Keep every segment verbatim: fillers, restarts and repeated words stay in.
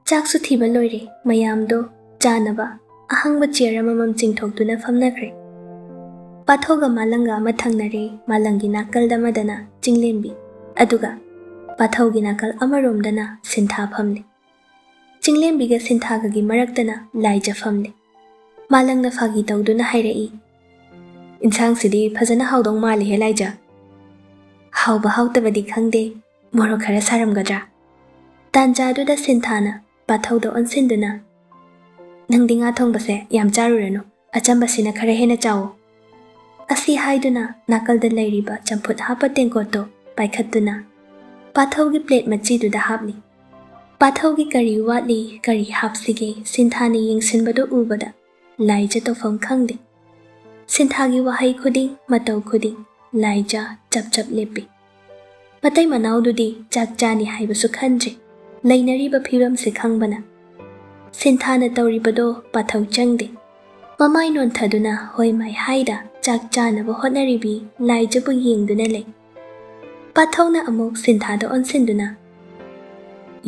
ꯆꯥꯛꯁꯨ ꯊꯤꯕ ꯂꯣꯏꯔꯦ꯫ ꯃꯌꯥꯝꯗꯣ ꯆꯥꯅꯕ ꯑꯍꯥꯡꯕ ꯆꯤꯌꯔ ꯑꯃꯃꯝ ꯆꯤꯡꯊꯣꯛꯇꯨꯅ ꯐꯝꯅꯈ꯭ꯔꯦ꯫ ꯄꯥꯊꯧꯒ ꯃꯥꯂꯪꯒ ꯑꯃ ꯊꯪꯅꯔꯦ, ꯃꯥꯂꯪꯒꯤ ꯅꯥꯀꯜꯗ ꯑꯃꯗꯅ ꯆꯤꯡꯂꯦꯝꯕꯤ, ꯑꯗꯨꯒ ꯄꯥꯊꯧꯒꯤ ꯅꯥꯀꯜ ꯑꯃꯔꯣꯝꯗꯅ ꯁꯤꯟꯊꯥ ꯐꯝꯂꯤ꯫ ꯆꯤꯡꯂꯦꯝꯕꯤꯒ ꯁꯤꯟꯊꯥꯒꯒꯤ ꯃꯔꯛꯇꯅ ꯂꯥꯏꯖ ꯐꯝꯂꯤ꯫ ꯃꯥꯂꯪꯅ ꯐꯥꯒꯤ ꯇꯧꯗꯨꯅ ꯍꯥꯏꯔꯛꯏ, "ꯏꯟꯁꯥꯡꯁꯤꯗꯤ ꯐꯖꯅ ꯍꯥꯎꯗꯧ ꯃꯥꯜꯂꯤꯍꯦ ꯂꯥꯏꯖ꯫ ꯍꯥꯎꯕ ꯍꯥꯎꯇꯕꯗꯤ ꯈꯪꯗꯦ, ꯃꯣꯔꯣꯛ ꯈꯔ ꯁꯥꯔꯝꯒꯗ꯭ꯔꯥ?" ꯇꯥꯟꯖꯥꯗꯨꯗ ꯁꯤꯟꯊꯥꯅ ꯄꯥꯊꯧꯗ ꯑꯣꯟꯁꯤꯟꯗꯨꯅ, "ꯅꯪꯗꯤ ꯉꯥ ꯊꯣꯡꯕꯁꯦ ꯌꯥꯝ ꯆꯥꯔꯨꯔꯅꯨ, ꯑꯆꯝꯕꯁꯤꯅ ꯈꯔ ꯍꯦꯟꯅ ꯆꯥꯎꯋꯣ"꯫ ꯑꯁꯤ ꯍꯥꯏꯗꯨꯅ ꯅꯥꯀꯜꯗ ꯂꯩꯔꯤꯕ ꯆꯝꯐꯨꯠ ꯍꯥꯞꯄ ꯇꯦꯡꯀꯣꯠꯇꯣ ꯄꯥꯏꯈꯠꯇꯨꯅ ꯄꯥꯊꯧꯒꯤ ꯄ꯭ꯂꯦꯠ ꯃꯆꯤꯗꯨꯗ ꯍꯥꯞꯂꯤ꯫ ꯄꯥꯊꯧꯒꯤ ꯀꯔꯤ ꯋꯥꯠꯂꯤ, ꯀꯔꯤ ꯍꯥꯞꯁꯤꯒꯦ, ꯁꯤꯟꯊꯥꯅ ꯌꯦꯡꯁꯤꯟꯕꯗꯨ ꯎꯕꯗ ꯂꯥꯏꯖ ꯇꯧꯐꯝ ꯈꯪꯗꯦ꯫ ꯁꯤꯟꯊꯥꯒꯤ ꯋꯥꯍꯩ ꯈꯨꯗꯤꯡ, ꯃꯇꯧ ꯈꯨꯗꯤꯡ ꯂꯥꯏꯖ ꯆꯞ ꯆꯞ ꯂꯦꯞꯄꯤ꯫ ꯃꯇꯩ ꯃꯅꯥꯎꯗꯨꯗꯤ ꯆꯥꯛ ꯆꯥꯅꯤ ꯍꯥꯏꯕꯁꯨ ꯈꯟꯗ꯭ꯔꯦ꯫ ꯂꯩꯅꯔꯤꯕ ꯐꯤꯕꯝꯁꯦ ꯈꯪꯕꯅ ꯁꯤꯟꯊꯥꯅ ꯇꯧꯔꯤꯕꯗꯣ ꯄꯥꯊꯧ ꯆꯪꯗꯦ꯫ ꯃꯃꯥꯏ ꯅꯣꯟꯊꯗꯨꯅ ꯍꯣꯏ ꯃꯥꯏ ꯍꯥꯏꯗ ꯆꯥꯛ ꯆꯥꯅꯕ ꯍꯣꯠꯅꯔꯤꯕꯤ ꯂꯥꯏꯖꯕꯨ ꯌꯦꯡꯗꯨꯅ ꯂꯩ꯫ ꯄꯥꯊꯧꯅ ꯑꯃꯨꯛ ꯁꯤꯟꯊꯥꯗ ꯑꯣꯟꯁꯤꯟꯗꯨꯅ,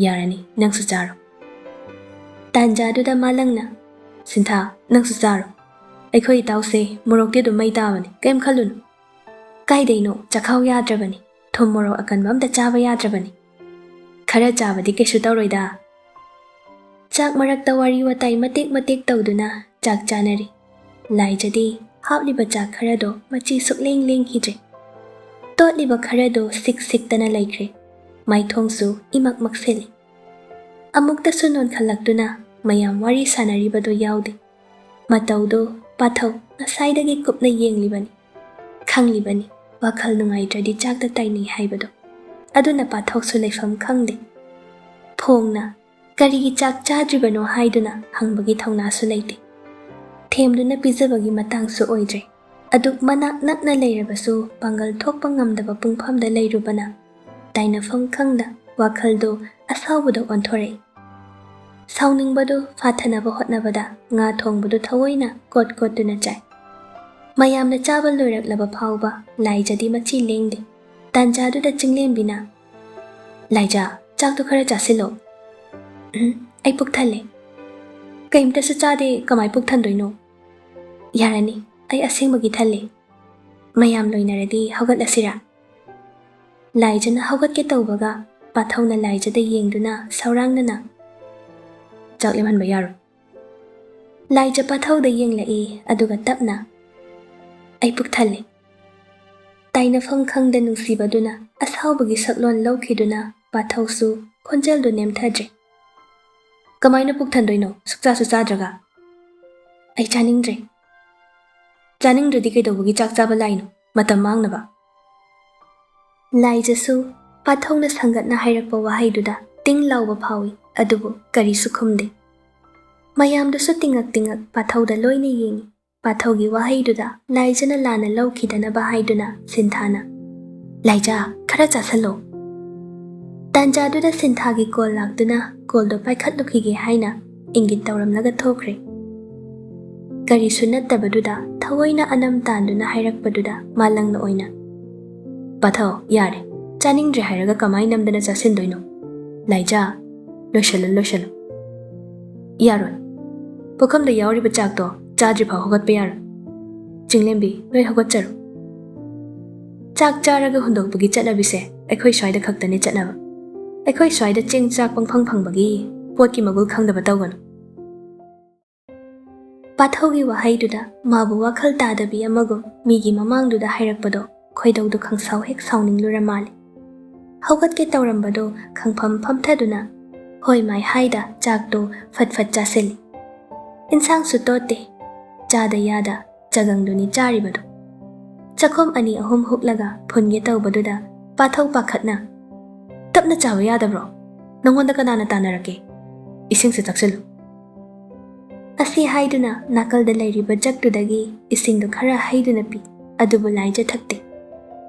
"ꯌꯥꯔꯅꯤ, ꯅꯪꯁꯨ ꯆꯥꯔꯣ"꯫ ꯇꯥꯟꯖꯥꯗꯨꯗ ꯃꯥꯂꯪꯅ, "ꯁꯤꯟꯊꯥ, ꯅꯪꯁꯨ ꯆꯥꯔꯣ꯫ ꯑꯩꯈꯣꯏ ꯏꯇꯥꯎꯁꯦ ꯃꯣꯔꯣꯛꯇꯤ ꯑꯗꯨꯝ ꯃꯩ ꯇꯥꯕꯅꯤ, ꯀꯩꯝ ꯈꯜꯂꯨꯅꯨ"꯫ "ꯀꯥꯏꯗꯩꯅꯣ, ꯆꯈꯥꯎ ꯌꯥꯗ꯭ꯔꯕꯅꯤ, ꯊꯨꯝ ꯃꯣꯔꯣꯛ ꯑꯀꯟꯕ ꯑꯝꯇ ꯆꯥꯕ ꯌꯥꯗ꯭ꯔꯕꯅꯤ"꯫ "ꯈꯔ ꯆꯥꯕꯗꯤ ꯀꯩꯁꯨ ꯇꯧꯔꯣꯏꯗ"꯫ ꯆꯥꯛ ꯃꯔꯛꯇ ꯋꯥꯔꯤ ꯋꯥꯇꯥꯏ ꯃꯇꯦꯛ ꯃꯇꯦꯛ ꯇꯧꯗꯨꯅ ꯆꯥꯛ ꯆꯥꯅꯔꯤ꯫ ꯂꯥꯏꯖꯗꯤ ꯍꯥꯞꯂꯤꯕ ꯆꯥꯛ ꯈꯔꯗꯣ ꯃꯆꯤ ꯁꯨꯛꯂꯦꯡ ꯂꯦꯡꯈꯤꯗ꯭ꯔꯦ꯫ ꯇꯣꯠꯂꯤꯕ ꯈꯔꯗꯣ ꯁꯤꯛ ꯁꯤꯛꯇꯅ ꯂꯩꯈ꯭ꯔꯦ꯫ ꯃꯥꯏꯊꯣꯡꯁꯨ ꯏꯃꯛ ꯃꯛꯁꯤꯜꯂꯤ꯫ ꯑꯃꯨꯛꯇꯁꯨ ꯅꯣꯟꯈꯠꯂꯛꯇꯨꯅ ꯃꯌꯥꯝ ꯋꯥꯔꯤ ꯁꯥꯟꯅꯔꯤꯕꯗꯣ ꯌꯥꯎꯗꯦ꯫ ꯃꯇꯧꯗꯣ ꯄꯥꯊꯧ ꯉꯁꯥꯏꯗꯒꯤ ꯀꯨꯞꯅ ꯌꯦꯡꯂꯤꯕꯅꯤ꯫ ꯈꯪꯂꯤꯕꯅꯤ, ꯋꯥꯈꯜ ꯅꯨꯡꯉꯥꯏꯇ꯭ꯔꯗꯤ ꯆꯥꯛꯇ ꯇꯥꯏꯅꯩ ꯍꯥꯏꯕꯗꯣ꯫ ꯑꯗꯨꯅ ꯄꯥꯊꯧꯁꯨ ꯂꯩꯐꯝ ꯈꯪꯗꯦ꯫ ꯐꯣꯡꯅ ꯀꯔꯤꯒꯤ ꯆꯥꯛ ꯆꯥꯗ꯭ꯔꯤꯕꯅꯣ ꯍꯥꯏꯗꯨꯅ ꯍꯪꯕꯒꯤ ꯊꯧꯅꯥꯁꯨ ꯂꯩꯇꯦ꯫ ꯊꯦꯝꯗꯨꯅ ꯄꯤꯖꯕꯒꯤ ꯃꯇꯥꯡꯁꯨ ꯑꯣꯏꯗ꯭ꯔꯦ꯫ ꯑꯗꯨꯛ ꯃꯅꯥꯛ ꯅꯛꯅ ꯂꯩꯔꯕꯁꯨ ꯄꯥꯡꯒꯜ ꯊꯣꯛꯄ ꯉꯝꯗꯕ ꯄꯨꯡꯐꯝꯗ ꯂꯩꯔꯨꯕꯅ ꯇꯥꯏꯅꯐꯝ ꯈꯪꯗ ꯋꯥꯈꯜꯗꯣ ꯑꯁꯥꯎꯕꯗ ꯑꯣꯟꯊꯣꯔꯛꯏ꯫ ꯁꯥꯎꯅꯤꯡꯕꯗꯨ ꯐꯥꯊꯅꯕ ꯍꯣꯠꯅꯕꯗ ꯉꯥ ꯊꯣꯡꯕꯗꯨ ꯊꯑꯣꯏꯅ ꯀꯣꯠ ꯀꯣꯠꯇꯨꯅ ꯆꯥꯏ꯫ ꯃꯌꯥꯝꯅ ꯆꯥꯕ ꯂꯣꯏꯔꯛꯂꯕ ꯐꯥꯎꯕ ꯂꯥꯏꯖꯗꯤ ꯃꯆꯤ ꯂꯦꯡꯗꯦ꯫ ꯇꯥꯟꯖꯥꯗꯨꯗ ꯆꯤꯡꯂꯦꯝꯕꯤꯅ, "ꯂꯥꯏꯖ, ꯆꯥꯛꯇꯨ ꯈꯔ ꯆꯥꯁꯤꯜꯂꯣ"꯫ "ꯎꯝ, ꯑꯩ ꯄꯨꯛ ꯊꯜꯂꯦ꯫ ꯀꯩꯝꯇꯁꯨ ꯆꯥꯗꯦ, ꯀꯃꯥꯏ ꯄꯨꯛ ꯊꯟꯗꯣꯏꯅꯣ?" "ꯌꯥꯔꯅꯤ, ꯑꯩ ꯑꯁꯦꯡꯕꯒꯤ ꯊꯜꯂꯦ꯫ ꯃꯌꯥꯝ ꯂꯣꯏꯅꯔꯗꯤ ꯍꯧꯒꯠꯂꯁꯤꯔꯥ?" ꯂꯥꯏꯖꯅ ꯍꯧꯒꯠꯀꯦ ꯇꯧꯕꯒ, ꯄꯥꯊꯧꯅ ꯂꯥꯏꯖꯗ ꯌꯦꯡꯗꯨꯅ ꯁꯧꯔꯥꯡꯅꯅ, "ꯆꯥꯛ ꯂꯦꯝꯍꯟꯕ ꯌꯥꯔꯣꯏ꯫" ꯂꯥꯏꯖ ꯄꯥꯊꯧꯗ ꯌꯦꯡꯂꯛꯏ, ꯑꯗꯨꯒ ꯇꯞꯅ, "ꯑꯩ ꯄꯨꯛ ꯊꯜꯂꯦ꯫" ꯇꯥꯏꯅꯐꯝ ꯈꯪꯗ ꯅꯨꯡꯁꯤꯕꯗꯨꯅ ꯑꯁꯥꯎꯕꯒꯤ ꯁꯛꯂꯣꯟ ꯂꯧꯈꯤꯗꯨꯅ ꯄꯥꯊꯧꯁꯨ ꯈꯣꯟꯖꯦꯜꯗꯨ ꯅꯦꯝꯊꯗ꯭ꯔꯦ꯫ "ꯀꯃꯥꯏꯅ ꯄꯨꯛ ꯊꯟꯗꯣꯏꯅꯣ, ꯁꯨꯛꯆꯥꯁꯨ ꯆꯥꯗ꯭ꯔꯒ?" "ꯑꯩ ꯆꯥꯅꯤꯡꯗ꯭ꯔꯦ꯫" "ꯆꯥꯅꯤꯡꯗ꯭ꯔꯗꯤ ꯀꯩꯗꯧꯕꯒꯤ ꯆꯥꯛ ꯆꯥꯕ ꯂꯥꯛꯏꯅꯣ? ꯃꯇꯝ ꯃꯥꯡꯅꯕ?" ꯂꯥꯏꯖꯁꯨ ꯄꯥꯊꯧꯅ ꯁꯪꯒꯠꯅ ꯍꯥꯏꯔꯛꯄ ꯋꯥꯍꯩꯗꯨꯗ ꯇꯤꯡ ꯂꯥꯎꯕ ꯐꯥꯎꯏ, ꯑꯗꯨꯕꯨ ꯀꯔꯤꯁꯨ ꯈꯨꯝꯗꯦ꯫ ꯃꯌꯥꯝꯗꯨꯁꯨ ꯇꯤꯡꯉꯛ ꯇꯤꯡꯉꯛ ꯄꯥꯊꯧꯗ ꯂꯣꯏꯅ ꯌꯦꯡꯏ꯫ ꯄꯥꯊꯧꯒꯤ ꯋꯥꯍꯩꯗꯨꯗ ꯂꯥꯏꯖꯅ ꯂꯥꯟꯅ ꯂꯧꯈꯤꯗꯅꯕ ꯍꯥꯏꯗꯨꯅ ꯁꯤꯟꯊꯥꯅ, "ꯂꯥꯏꯖ, ꯈꯔ ꯆꯥꯁꯜꯂꯣ꯫" ꯇꯥꯟꯖꯥꯗꯨꯗ ꯁꯤꯟꯊꯥꯒꯤ ꯀꯣꯜ ꯂꯥꯛꯇꯨꯅ ꯀꯣꯜꯗꯣ ꯄꯥꯏꯈꯠꯂꯨꯈꯤꯒꯦ ꯍꯥꯏꯅ ꯏꯪꯒꯤꯠ ꯇꯧꯔꯝꯂꯒ ꯊꯣꯛꯈ꯭ꯔꯦ꯫ ꯀꯔꯤꯁꯨ ꯅꯠꯇꯕꯗꯨꯗ ꯊꯑꯣꯏꯅ ꯑꯅꯝ ꯇꯥꯟꯗꯨꯅ ꯍꯥꯏꯔꯛꯄꯗꯨꯗ ꯃꯥꯂꯪꯅ ꯑꯣꯏꯅ, "ꯄꯥꯊꯧ, ꯌꯥꯔꯦ꯫ ꯆꯥꯅꯤꯡꯗ꯭ꯔꯦ ꯍꯥꯏꯔꯒ ꯀꯃꯥꯏ ꯅꯝꯗꯅ ꯆꯥꯁꯤꯟꯗꯣꯏꯅꯣ? ꯂꯥꯏꯖꯥ, ꯂꯣꯏꯁꯜꯂꯣ, ꯂꯣꯏꯁꯜꯂꯣ꯫" "ꯌꯥꯔꯣꯏ꯫ ꯄꯨꯈꯝꯗ ꯌꯥꯎꯔꯤꯕ ꯆꯥꯛꯇꯣ ꯆꯥꯗ꯭ꯔꯤꯐꯥꯎ ꯍꯧꯒꯠꯄ ꯌꯥꯔꯣꯏ꯫ ꯆꯤꯡꯂꯦꯝꯕꯤ, ꯅꯣꯏ ꯍꯧꯒꯠꯆꯔꯣ꯫" ꯆꯥꯛ ꯆꯥꯔꯒ ꯍꯨꯟꯗꯣꯛꯄꯒꯤ ꯆꯠꯅꯕꯤꯁꯦ ꯑꯩꯈꯣꯏ ꯁ꯭ꯋꯥꯏꯗ ꯈꯛꯇꯅꯦ ꯆꯠꯅꯕ꯫ ꯑꯩꯈꯣꯏ ꯁ꯭ꯋꯥꯏꯗ ꯆꯦꯡ ꯆꯥꯛ ꯄꯪꯐꯪ ꯐꯪꯕꯒꯤ ꯄꯣꯠꯀꯤ ꯃꯒꯨꯜ ꯈꯪꯗꯕ ꯇꯧꯒꯅꯨ꯫ ꯄꯥꯊꯧꯒꯤ ꯋꯥꯍꯩꯗꯨꯗ ꯃꯥꯕꯨ ꯋꯥꯈꯜ ꯇꯥꯗꯕꯤ ꯑꯃꯒꯨꯝ ꯃꯤꯒꯤ ꯃꯃꯥꯡꯗꯨꯗ ꯍꯥꯏꯔꯛꯄꯗꯣ ꯈꯣꯏꯗꯧꯗꯨ ꯈꯪꯁꯥꯎ ꯍꯦꯛ ꯁꯥꯎꯅꯤꯡꯂꯨꯔ ꯃꯥꯜꯂꯦ꯫ ꯍꯧꯒꯠꯀꯦ ꯇꯧꯔꯝꯕꯗꯣ ꯈꯪꯐꯝ ꯐꯝꯊꯗꯨꯅ ꯍꯣꯏ ꯃꯥꯏ ꯍꯥꯏꯗ ꯆꯥꯛꯇꯣ ꯐꯠ ꯐꯠ ꯆꯥꯁꯤꯜꯂꯤ꯫ ꯏꯟꯁꯥꯡꯁꯨ ꯇꯣꯠꯇꯦ꯫ ꯆꯥꯗ ꯌꯥꯗ ꯆꯒꯪꯗꯨꯅꯤ ꯆꯥꯔꯤꯕꯗꯣ꯫ ꯆꯥꯛꯈꯨꯝ ꯑꯅꯤ ꯑꯍꯨꯝ ꯍꯨꯛꯂꯒ ꯐꯨꯟꯒꯦ ꯇꯧꯕꯗꯨꯗ ꯄꯥꯊꯧ ꯄꯥꯈꯠꯅ, "ꯇꯞꯅ ꯆꯥꯕ ꯌꯥꯗꯕ꯭ꯔꯣ? ꯅꯪꯉꯣꯟꯗ ꯀꯅꯥꯅ ꯇꯥꯟꯅꯔꯛꯀꯦ? ꯏꯁꯤꯡꯁꯦ ꯊꯛꯆꯤꯜꯂꯨ꯫" ꯑꯁꯤ ꯍꯥꯏꯗꯨꯅ ꯅꯥꯀꯜꯗ ꯂꯩꯔꯤꯕ ꯖꯛꯇꯨꯗꯒꯤ ꯏꯁꯤꯡꯗꯨ ꯈꯔ ꯍꯩꯗꯨꯅ ꯄꯤ, ꯑꯗꯨꯕꯨ ꯂꯥꯏꯖ ꯊꯛꯇꯦ꯫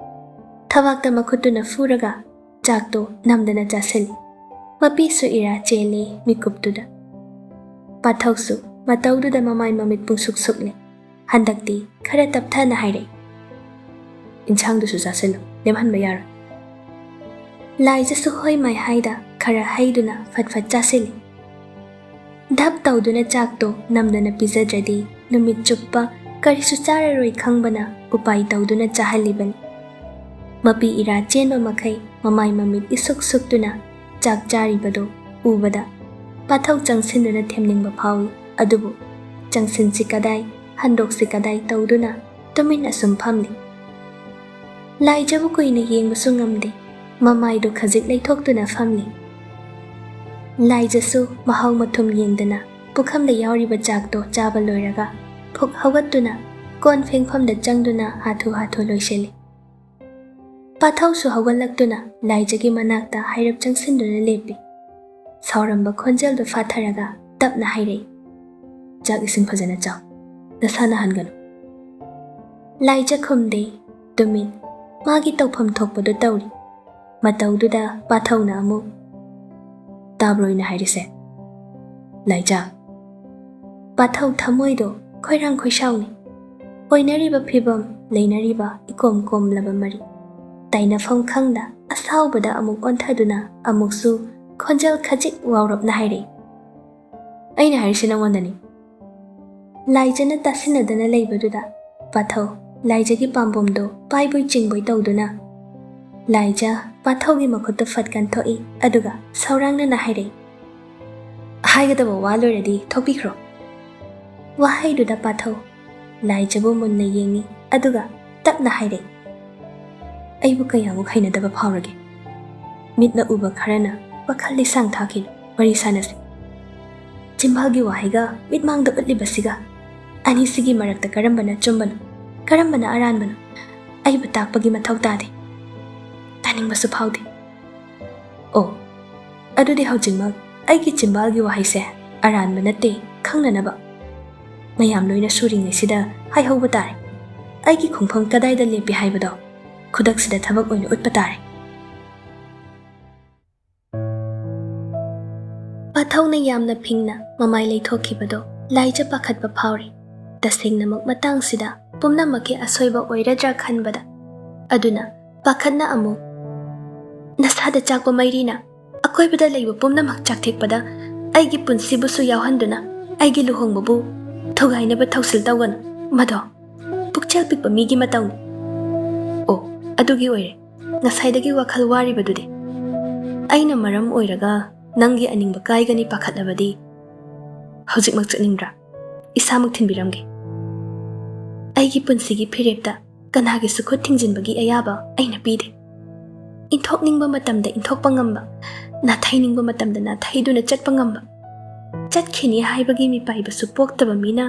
ꯊꯕꯥꯛꯇ ꯃꯈꯨꯠꯇꯨꯅ ꯐꯨꯔꯒ ꯆꯥꯛꯇꯣ ꯅꯝꯗꯅ ꯆꯥꯁꯤꯜꯂꯤ꯫ ꯃꯄꯤꯁꯨ ꯏꯔꯥ ꯆꯦꯜꯂꯤ ꯃꯤꯀꯨꯞꯇꯨꯗ꯫ ꯄꯥꯊꯧꯁꯨ ꯃꯇꯧꯗꯨꯗ ꯃꯃꯥꯏ ꯃꯃꯤꯠ ꯄꯨꯡꯁꯨꯛ ꯁꯨꯛꯂꯦ꯫ ꯍꯟꯗꯛꯇꯤ ꯈꯔ ꯇꯞꯊꯅ ꯍꯥꯏꯔꯛꯏ, "ꯏꯟꯁꯥꯡꯗꯨꯁꯨ ꯆꯥꯁꯤꯜꯂꯨ, ꯂꯦꯝꯍꯟꯕ ꯌꯥꯔꯣꯏ꯫" ꯂꯥꯏꯖꯁꯨ ꯍꯣꯏ ꯃꯥꯏ ꯍꯥꯏꯗ ꯈꯔ ꯍꯩꯗꯨꯅ ꯐꯠ ꯐꯠ ꯆꯥꯁꯤꯜꯂꯤ꯫ ꯙꯞ ꯇꯧꯗꯨꯅ ꯆꯥꯛꯇꯣ ꯅꯝꯗꯅ ꯄꯤꯖꯗ꯭ꯔꯗꯤ ꯅꯨꯃꯤꯠ ꯆꯨꯞꯄ ꯀꯔꯤꯁꯨ ꯆꯥꯔꯔꯣꯏ ꯈꯪꯕꯅ ꯎꯄꯥꯏ ꯇꯧꯗꯨꯅ ꯆꯥꯍꯜꯂꯤꯕꯅꯤ꯫ ꯃꯄꯤ ꯏꯔꯥ ꯆꯦꯟꯕ ꯃꯈꯩ ꯃꯃꯥꯏ ꯃꯃꯤꯠ ꯏꯁꯨꯛ ꯁꯨꯛꯇꯨꯅ ꯆꯥꯛ ꯆꯥꯔꯤꯕꯗꯨ ꯎꯕꯗ ꯄꯥꯊꯧ ꯆꯪꯁꯤꯟꯗꯨꯅ ꯊꯦꯝꯅꯤꯡꯕ ꯐꯥꯎꯏ꯫ ꯑꯗꯨꯕꯨ ꯆꯪꯁꯤꯟꯁꯤ ꯀꯗꯥꯏ, ꯍꯟꯗꯣꯛꯁꯤ ꯀꯗꯥꯏ ꯇꯧꯗꯨꯅ ꯇꯨꯃꯤꯟꯅ ꯁꯨꯝ ꯐꯝꯂꯤ꯫ ꯂꯥꯏꯖꯕꯨ ꯀꯨꯏꯅ ꯌꯦꯡꯕꯁꯨ ꯉꯝꯗꯦ꯫ ꯃꯃꯥꯏꯗꯨ ꯈꯖꯤꯛ ꯂꯩꯊꯣꯛꯇꯨꯅ ꯐꯝꯂꯤ꯫ ꯂꯥꯏꯖꯁꯨ ꯃꯍꯥꯎ ꯃꯊꯨꯝ ꯌꯦꯡꯗꯅ ꯄꯨꯈꯝꯗ ꯌꯥꯎꯔꯤꯕ ꯆꯥꯛꯇꯣ ꯆꯥꯕ ꯂꯣꯏꯔꯒ ꯐꯨꯛ ꯍꯧꯒꯠꯇꯨꯅ ꯀꯣꯟ ꯐꯦꯡꯐꯝꯗ ꯆꯪꯗꯨꯅ ꯍꯥꯊꯨ ꯍꯥꯊꯨ ꯂꯣꯏꯁꯤꯜꯂꯤ꯫ ꯄꯥꯊꯧꯁꯨ ꯍꯧꯒꯠꯂꯛꯇꯨꯅ ꯂꯥꯏꯖꯒꯤ ꯃꯅꯥꯛꯇ ꯍꯥꯏꯔꯞ ꯆꯪꯁꯤꯟꯗꯨꯅ ꯂꯦꯞꯄꯤ꯫ ꯁꯥꯎꯔꯝꯕ ꯈꯣꯟꯖꯦꯜꯗꯨ ꯐꯥꯊꯔꯒ ꯇꯞꯅ ꯍꯥꯏꯔꯛꯏ, "ꯆꯥꯛ ꯏꯁꯤꯡ ꯐꯖꯅ ꯆꯥꯎ, ꯅꯁꯥ ꯅꯥꯍꯟꯒꯅꯨ꯫" ꯂꯥꯏꯖ ꯈꯨꯝꯗꯦ, ꯇꯨꯃꯤꯟ, ꯃꯥꯒꯤ ꯇꯧꯐꯝ ꯊꯣꯛꯄꯗꯨ ꯇꯧꯔꯤ꯫ ꯃꯇꯧꯗꯨꯗ ꯄꯥꯊꯧꯅ ꯑꯃꯨꯛ, "ꯇꯥꯕ꯭ꯔꯣ ꯑꯩꯅ ꯍꯥꯏꯔꯤꯁꯦ, ꯂꯥꯏꯖ?" ꯄꯥꯊꯧ ꯊꯃꯣꯏꯗꯣ ꯈꯣꯏꯔꯥꯡ ꯈꯣꯏꯁꯥꯎꯅꯤ꯫ ꯑꯣꯏꯅꯔꯤꯕ ꯐꯤꯕꯝ, ꯂꯩꯅꯔꯤꯕ ꯏꯀꯣꯝ ꯀꯣꯝꯂꯕ ꯃꯔꯤ, ꯇꯥꯏꯅꯐꯝ ꯈꯪꯗ ꯑꯁꯥꯎꯕꯗ ꯑꯃꯨꯛ ꯑꯣꯟꯊꯗꯨꯅ ꯑꯃꯨꯛꯁꯨ ꯈꯣꯟꯖꯦꯜ ꯈꯖꯤꯛ ꯋꯥꯎꯔꯞꯅ ꯍꯥꯏꯔꯛꯏ, "ꯑꯩꯅ ꯍꯥꯏꯔꯤꯁꯦ ꯅꯉꯣꯟꯗꯅꯤ꯫" ꯂꯥꯏꯖꯅ ꯇꯥꯁꯤꯟꯅꯗꯅ ꯂꯩꯕꯗꯨꯗ ꯄꯥꯊꯧ ꯂꯥꯏꯖꯒꯤ ꯄꯥꯝꯕꯣꯝꯗꯣ ꯄꯥꯏꯕꯣꯏ ꯆꯤꯡꯕꯣꯏ ꯇꯧꯗꯨꯅ ꯂꯥꯏꯖ ꯄꯥꯊꯧꯒꯤ ꯃꯈꯨꯠꯇ ꯐꯠ ꯀꯟꯊꯣꯛꯏ, ꯑꯗꯨꯒ ꯁꯧꯔꯥꯡꯅꯅ ꯍꯥꯏꯔꯛꯏ, "ꯍꯥꯏꯒꯗꯕ ꯋꯥ ꯂꯣꯏꯔꯗꯤ ꯊꯣꯛꯄꯤꯈ꯭ꯔꯣ꯫" ꯋꯥꯍꯩꯗꯨꯗ ꯄꯥꯊꯧ ꯂꯥꯏꯖꯕꯨ ꯃꯨꯟꯅ ꯌꯦꯡꯉꯤ, ꯑꯗꯨꯒ ꯇꯞꯅ ꯍꯥꯏꯔꯛꯏ, "ꯑꯩꯕꯨ ꯀꯌꯥꯃꯨꯛ ꯍꯩꯅꯗꯕ ꯐꯥꯎꯔꯒꯦ? ꯃꯤꯠꯅ ꯎꯕ ꯈꯔꯅ ꯋꯥꯈꯜ ꯂꯤꯁꯥꯡ ꯊꯥꯈꯤꯅꯨ, ꯋꯥꯔꯤ ꯁꯥꯟꯅꯁꯤ꯫ ꯆꯤꯝꯕꯥꯜꯒꯤ ꯋꯥꯍꯩꯒ ꯃꯤꯠꯃꯥꯡꯗ ꯎꯠꯂꯤꯕꯁꯤꯒ ꯑꯅꯤꯁꯤꯒꯤ ꯃꯔꯛꯇ ꯀꯔꯝꯕꯅ ꯑꯆꯨꯝꯕꯅꯣ, ꯀꯔꯝꯕꯅ ꯑꯔꯥꯟꯕꯅꯣ? ꯑꯩꯕꯨ ꯇꯥꯛꯄꯒꯤ ꯃꯊꯧ ꯇꯥꯗꯦ, ꯇꯥꯅꯤꯡꯕꯁꯨ ꯐꯥꯎꯗꯦ꯫ ꯑꯣ, ꯑꯗꯨꯗꯤ ꯍꯧꯖꯤꯛꯃꯛ ꯑꯩꯒꯤ ꯆꯤꯝꯕꯥꯜꯒꯤ ꯋꯥꯍꯩꯁꯦ ꯑꯔꯥꯟꯕ ꯅꯠꯇꯦ ꯈꯪꯅꯅꯕ ꯃꯌꯥꯝ ꯂꯣꯏꯅ ꯁꯨꯔꯤꯉꯩꯁꯤꯗ ꯍꯥꯏꯍꯧꯕ ꯇꯥꯔꯦ꯫ ꯑꯩꯒꯤ ꯈꯣꯡꯐꯝ ꯀꯗꯥꯏꯗ ꯂꯦꯞꯄꯤ ꯍꯥꯏꯕꯗꯣ ꯈꯨꯗꯛꯁꯤꯗ ꯊꯕꯛ ꯑꯣꯏꯅ ꯎꯠꯄ ꯇꯥꯔꯦ꯫" ꯄꯥꯊꯧꯅ ꯌꯥꯝꯅ ꯐꯤꯡꯅ ꯃꯃꯥꯏ ꯂꯩꯊꯣꯛꯈꯤꯕꯗꯣ ꯂꯥꯏꯖ ꯄꯥꯈꯠꯄ ꯐꯥꯎꯔꯤ꯫ ꯇꯁꯦꯡꯅꯃꯛ ꯃꯇꯥꯡꯁꯤꯗ ꯄꯨꯝꯅꯃꯛꯀꯤ ꯑꯁꯣꯏꯕ ꯑꯣꯏꯔꯗ꯭ꯔꯥ ꯈꯟꯕꯗ꯫ ꯑꯗꯨꯅ ꯄꯥꯈꯠꯅ ꯑꯃꯨꯛ, ꯅꯁꯥꯗ ꯆꯥꯛꯄ ꯃꯩꯔꯤꯅ ꯑꯀꯣꯏꯕꯗ ꯂꯩꯕ ꯄꯨꯝꯅꯃꯛ ꯆꯥꯛꯊꯦꯛꯄꯗ ꯑꯩꯒꯤ ꯄꯨꯟꯁꯤꯕꯨꯁꯨ ꯌꯥꯎꯍꯟꯗꯨꯅ ꯑꯩꯒꯤ ꯂꯨꯍꯣꯡꯕꯕꯨ ꯊꯨꯒꯥꯏꯅꯕ ꯊꯧꯁꯤꯜ ꯇꯧꯒꯅꯨ꯫ ꯃꯗꯣ ꯄꯨꯛꯆꯦꯜ ꯄꯤꯛꯄ ꯃꯤꯒꯤ ꯃꯇꯧꯅꯤ꯫ ꯑꯣ, ꯑꯗꯨꯒꯤ ꯑꯣꯏꯔꯦ ꯉꯁꯥꯏꯗꯒꯤ ꯋꯥꯈꯜ ꯋꯥꯔꯤꯕꯗꯨꯗꯤ꯫ ꯑꯩꯅ ꯃꯔꯝ ꯑꯣꯏꯔꯒ ꯅꯪꯒꯤ ꯑꯅꯤꯡꯕ ꯀꯥꯏꯒꯅꯤ ꯄꯥꯈꯠꯂꯕꯗꯤ ꯍꯧꯖꯤꯛꯃꯛ ꯆꯠꯅꯤꯡꯕ꯭ꯔꯥ? ꯏꯁꯥꯃꯛ ꯊꯤꯟꯕꯤꯔꯝꯒꯦ꯫ ꯑꯩꯒꯤ ꯄꯨꯟꯁꯤꯒꯤ ꯐꯤꯔꯦꯞꯇ ꯀꯅꯥꯒꯤꯁꯨ ꯈꯨꯠ ꯊꯤꯡꯖꯤꯟꯕꯒꯤ ꯑꯌꯥꯕ ꯑꯩꯅ ꯄꯤꯗꯦ꯫ ꯏꯟꯊꯣꯛꯅꯤꯡꯕ ꯃꯇꯝꯗ ꯏꯟꯊꯣꯛꯄ ꯉꯝꯕ, ꯅꯥꯊꯩꯅꯤꯡꯕ ꯃꯇꯝꯗ ꯅꯥꯊꯩꯗꯨꯅ ꯆꯠꯄ ꯉꯝꯕ, ꯆꯠꯈꯤꯅꯤ ꯍꯥꯏꯕꯒꯤ ꯃꯤꯄꯥꯏꯕꯁꯨ ꯄꯣꯛꯇꯕ ꯃꯤꯅ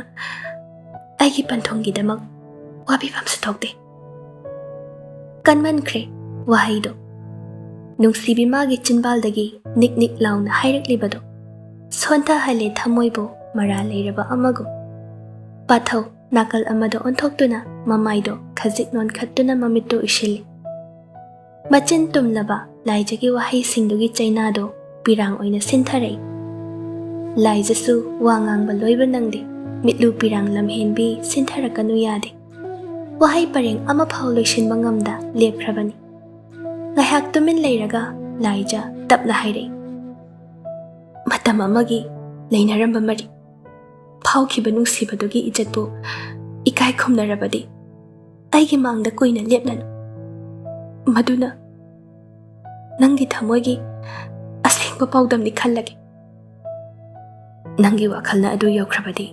ꯑꯩꯒꯤ ꯄꯟꯊꯨꯡꯒꯤꯗꯃꯛ ꯋꯥꯕꯤꯐꯝꯁꯨ ꯊꯣꯛꯇꯦ꯫ ꯀꯟꯃꯟꯈ꯭ꯔꯦ ꯋꯥꯍꯩꯗꯣ꯫ ꯅꯨꯡꯁꯤꯕꯤ ꯃꯥꯒꯤ ꯆꯤꯟꯕꯥꯜꯗꯒꯤ ꯅꯤꯛ ꯅꯤꯛ ꯂꯥꯎꯅ ꯍꯥꯏꯔꯛꯂꯤꯕꯗꯣ ꯁꯣꯟꯊꯍꯜꯂꯦ ꯊꯃꯣꯏꯕꯨ ꯃꯔꯥ ꯂꯩꯔꯕ ꯑꯃꯒꯨꯝ꯫ ꯄꯥꯊꯧ ꯅꯥꯀꯜ ꯑꯃꯗ ꯑꯣꯟꯊꯣꯛꯇꯨꯅ ꯃꯃꯥꯏꯗꯣ ꯈꯖꯤꯛ ꯅꯣꯟꯈꯠꯇꯨꯅ ꯃꯃꯤꯠꯇꯨ ꯎꯏꯁꯤꯜꯂꯤ꯫ ꯃꯆꯤꯟ ꯇꯨꯝꯂꯕ ꯂꯥꯏꯖꯒꯤ ꯋꯥꯍꯩꯁꯤꯡꯗꯨꯒꯤ ꯆꯩꯅꯥꯗꯣ ꯄꯤꯔꯥꯡ ꯑꯣꯏꯅ ꯁꯤꯟꯊꯔꯛꯏ꯫ ꯂꯥꯏꯖꯁꯨ ꯋꯥ ꯉꯥꯡꯕ ꯂꯣꯏꯕ ꯅꯪꯗꯦ꯫ ꯃꯤꯠꯂꯨ ꯄꯤꯔꯥꯡ ꯂꯝꯍꯦꯟꯕꯤ ꯁꯤꯟꯊꯔꯛꯀꯅꯨ ꯌꯥꯗꯦ꯫ ꯋꯥꯍꯩ ꯄꯔꯦꯡ ꯑꯃꯐꯥꯎ ꯂꯣꯏꯁꯤꯟꯕ ꯉꯝꯗ ꯂꯦꯞꯈ꯭ꯔꯕꯅꯤ꯫ ꯉꯥꯏꯍꯥꯛ ꯇꯨꯃꯤꯟ ꯂꯩꯔꯒ ꯂꯥꯏꯖ ꯇꯞꯅ ꯍꯥꯏꯔꯛꯏ, "ꯃꯇꯝ ꯑꯃꯒꯤ ꯂꯩꯅꯔꯝꯕ ꯃꯔꯤ, ꯐꯥꯎꯈꯤꯕ ꯅꯨꯡꯁꯤꯕꯗꯨꯒꯤ ꯏꯖꯠꯄꯨ ꯏꯀꯥꯏ ꯈꯨꯝꯅꯔꯕꯗꯤ ꯑꯩꯒꯤ ꯃꯥꯡꯗ ꯀꯨꯏꯅ ꯂꯦꯞꯂꯅꯨ꯫ ꯃꯗꯨꯅ ꯅꯪꯒꯤ ꯊꯃꯣꯏꯒꯤ ꯑꯁꯦꯡꯕ ꯄꯥꯎꯗꯝꯅꯤ ꯈꯜꯂꯒꯦ꯫ ꯅꯪꯒꯤ ꯋꯥꯈꯜꯅ ꯑꯗꯨ ꯌꯧꯈ꯭ꯔꯕꯗꯤ,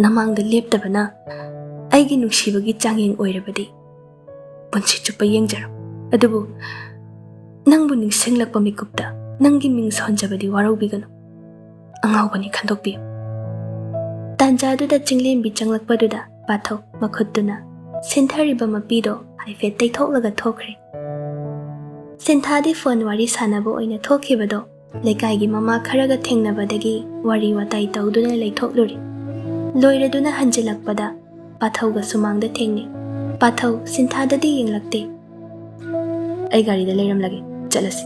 ꯅꯃꯥꯡꯗ ꯂꯦꯞꯇꯕꯅ ꯑꯩꯒꯤ ꯅꯨꯡꯁꯤꯕꯒꯤ ꯆꯥꯡꯌꯦꯡ ꯑꯣꯏꯔꯕꯗꯤ, ꯄꯨꯟꯁꯤ ꯆꯨꯞꯄ ꯌꯦꯡꯖꯔꯣ꯫ ꯑꯗꯨꯕꯨ ꯅꯪꯕꯨ ꯅꯤꯡꯁꯤꯡꯂꯛꯄ ꯃꯤꯀꯨꯞꯇ ꯅꯪꯒꯤ ꯃꯤꯡ ꯁꯣꯟꯖꯕꯗꯤ ꯋꯥꯔꯧꯕꯤꯒꯅꯨ꯫ ꯑꯉꯥꯎꯕꯅꯤ, ꯈꯟꯗꯣꯛꯄꯤꯌꯨ꯫" ꯇꯥꯟꯖꯥꯗꯨꯗ ꯆꯤꯡꯂꯦꯝꯕꯤ ꯆꯪꯂꯛꯄꯗꯨꯗ ꯄꯥꯊꯧ ꯃꯈꯨꯠꯇꯨꯅ ꯁꯤꯟꯊꯔꯤꯕ ꯃꯄꯤꯗꯣ ꯍꯥꯏꯐꯦꯠ ꯇꯩꯊꯣꯛꯂꯒ ꯊꯣꯛꯈ꯭ꯔꯦ꯫ ꯁꯤꯟꯊꯥꯗꯤ ꯐꯣꯟ ꯋꯥꯔꯤ ꯁꯥꯟꯅꯕ ꯑꯣꯏꯅ ꯊꯣꯛꯈꯤꯕꯗꯣ ꯂꯩꯀꯥꯏꯒꯤ ꯃꯃꯥ ꯈꯔꯒ ꯊꯦꯡꯅꯕꯗꯒꯤ ꯋꯥꯔꯤ ꯋꯥꯇꯥꯏ ꯇꯧꯗꯨꯅ ꯂꯩꯊꯣꯛꯂꯨꯔꯦ꯫ ꯂꯣꯏꯔꯗꯨꯅ ꯍꯟꯖꯤꯜꯂꯛꯄꯗ ꯄꯥꯊꯧꯒ ꯁꯨꯃꯥꯡꯗ ꯊꯦꯡꯅꯩ꯫ ꯄꯥꯊꯧ ꯁꯤꯟꯊꯥꯗꯗꯤ ꯌꯦꯡꯂꯛꯇꯦ꯫ "ꯑꯩ ꯒꯥꯔꯤꯗ ꯂꯩꯔꯝꯂꯒꯦ, ꯆꯠꯂꯁꯤ꯫"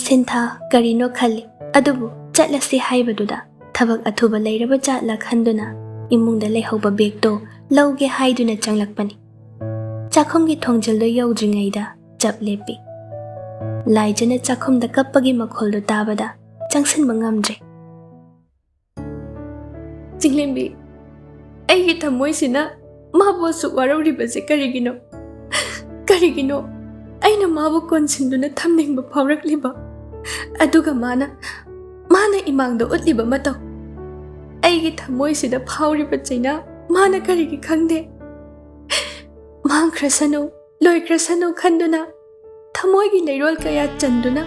ꯁꯤꯟꯊꯥ ꯀꯔꯤꯅꯣ ꯈꯜꯂꯤ, ꯑꯗꯨꯕꯨ ꯆꯠꯂꯁꯤ ꯍꯥꯏꯕꯗꯨꯗ ꯊꯕꯛ ꯑꯊꯨꯕ ꯂꯩꯔꯕ ꯖꯥꯠꯂ ꯈꯟꯗꯨꯅ ꯏꯃꯨꯡꯗ ꯂꯩꯍꯧꯕ ꯕꯦꯒꯇꯣ ꯂꯧꯒꯦ ꯍꯥꯏꯗꯨꯅ ꯆꯪꯂꯛꯄꯅꯤ꯫ ꯆꯥꯛꯈꯨꯝꯒꯤ ꯊꯣꯡꯖꯤꯜꯗꯣ ꯌꯧꯗ꯭ꯔꯤꯉꯩꯗ ꯆꯞ ꯂꯦꯞꯄꯤ꯫ ꯂꯥꯏꯖꯅ ꯆꯥꯛꯈꯨꯝꯗ ꯀꯞꯄꯒꯤ ꯃꯈꯣꯜꯗꯨ ꯇꯥꯕꯗ ꯆꯪꯁꯤꯟꯕ ꯉꯝꯗ꯭ꯔꯦ꯫ "ꯆꯤꯡꯂꯦꯝꯕꯤ, ꯑꯩꯒꯤ ꯊꯃꯣꯏꯁꯤꯅ ꯃꯥꯕꯨ ꯑꯁꯨꯛ ꯋꯥꯔꯧꯔꯤꯕꯁꯦ ꯀꯔꯤꯒꯤꯅꯣ? ꯀꯔꯤꯒꯤꯅꯣ ꯑꯩꯅ ꯃꯥꯕꯨ ꯀꯣꯟꯁꯤꯟꯗꯨꯅ ꯊꯝꯅꯤꯡꯕ ꯐꯥꯎꯔꯛꯂꯤꯕ? ꯑꯗꯨꯒ ꯃꯥꯅ, ꯃꯥꯅ ꯏꯃꯥꯡꯗ ꯎꯠꯂꯤꯕ ꯃꯇꯧ, ꯑꯩꯒꯤ ꯊꯃꯣꯏꯁꯤꯗ ꯐꯥꯎꯔꯤꯕ ꯆꯩꯅꯥ ꯃꯥꯅ ꯀꯔꯤꯒꯤ ꯈꯪꯗꯦ? ꯃꯥꯡꯈ꯭ꯔꯁꯅꯨ, ꯂꯣꯏꯈ꯭ꯔꯁꯅꯨ ꯈꯟꯗꯨꯅ ꯊꯃꯣꯏꯒꯤ ꯂꯩꯔꯣꯜ ꯀꯌꯥ ꯆꯟꯗꯨꯅ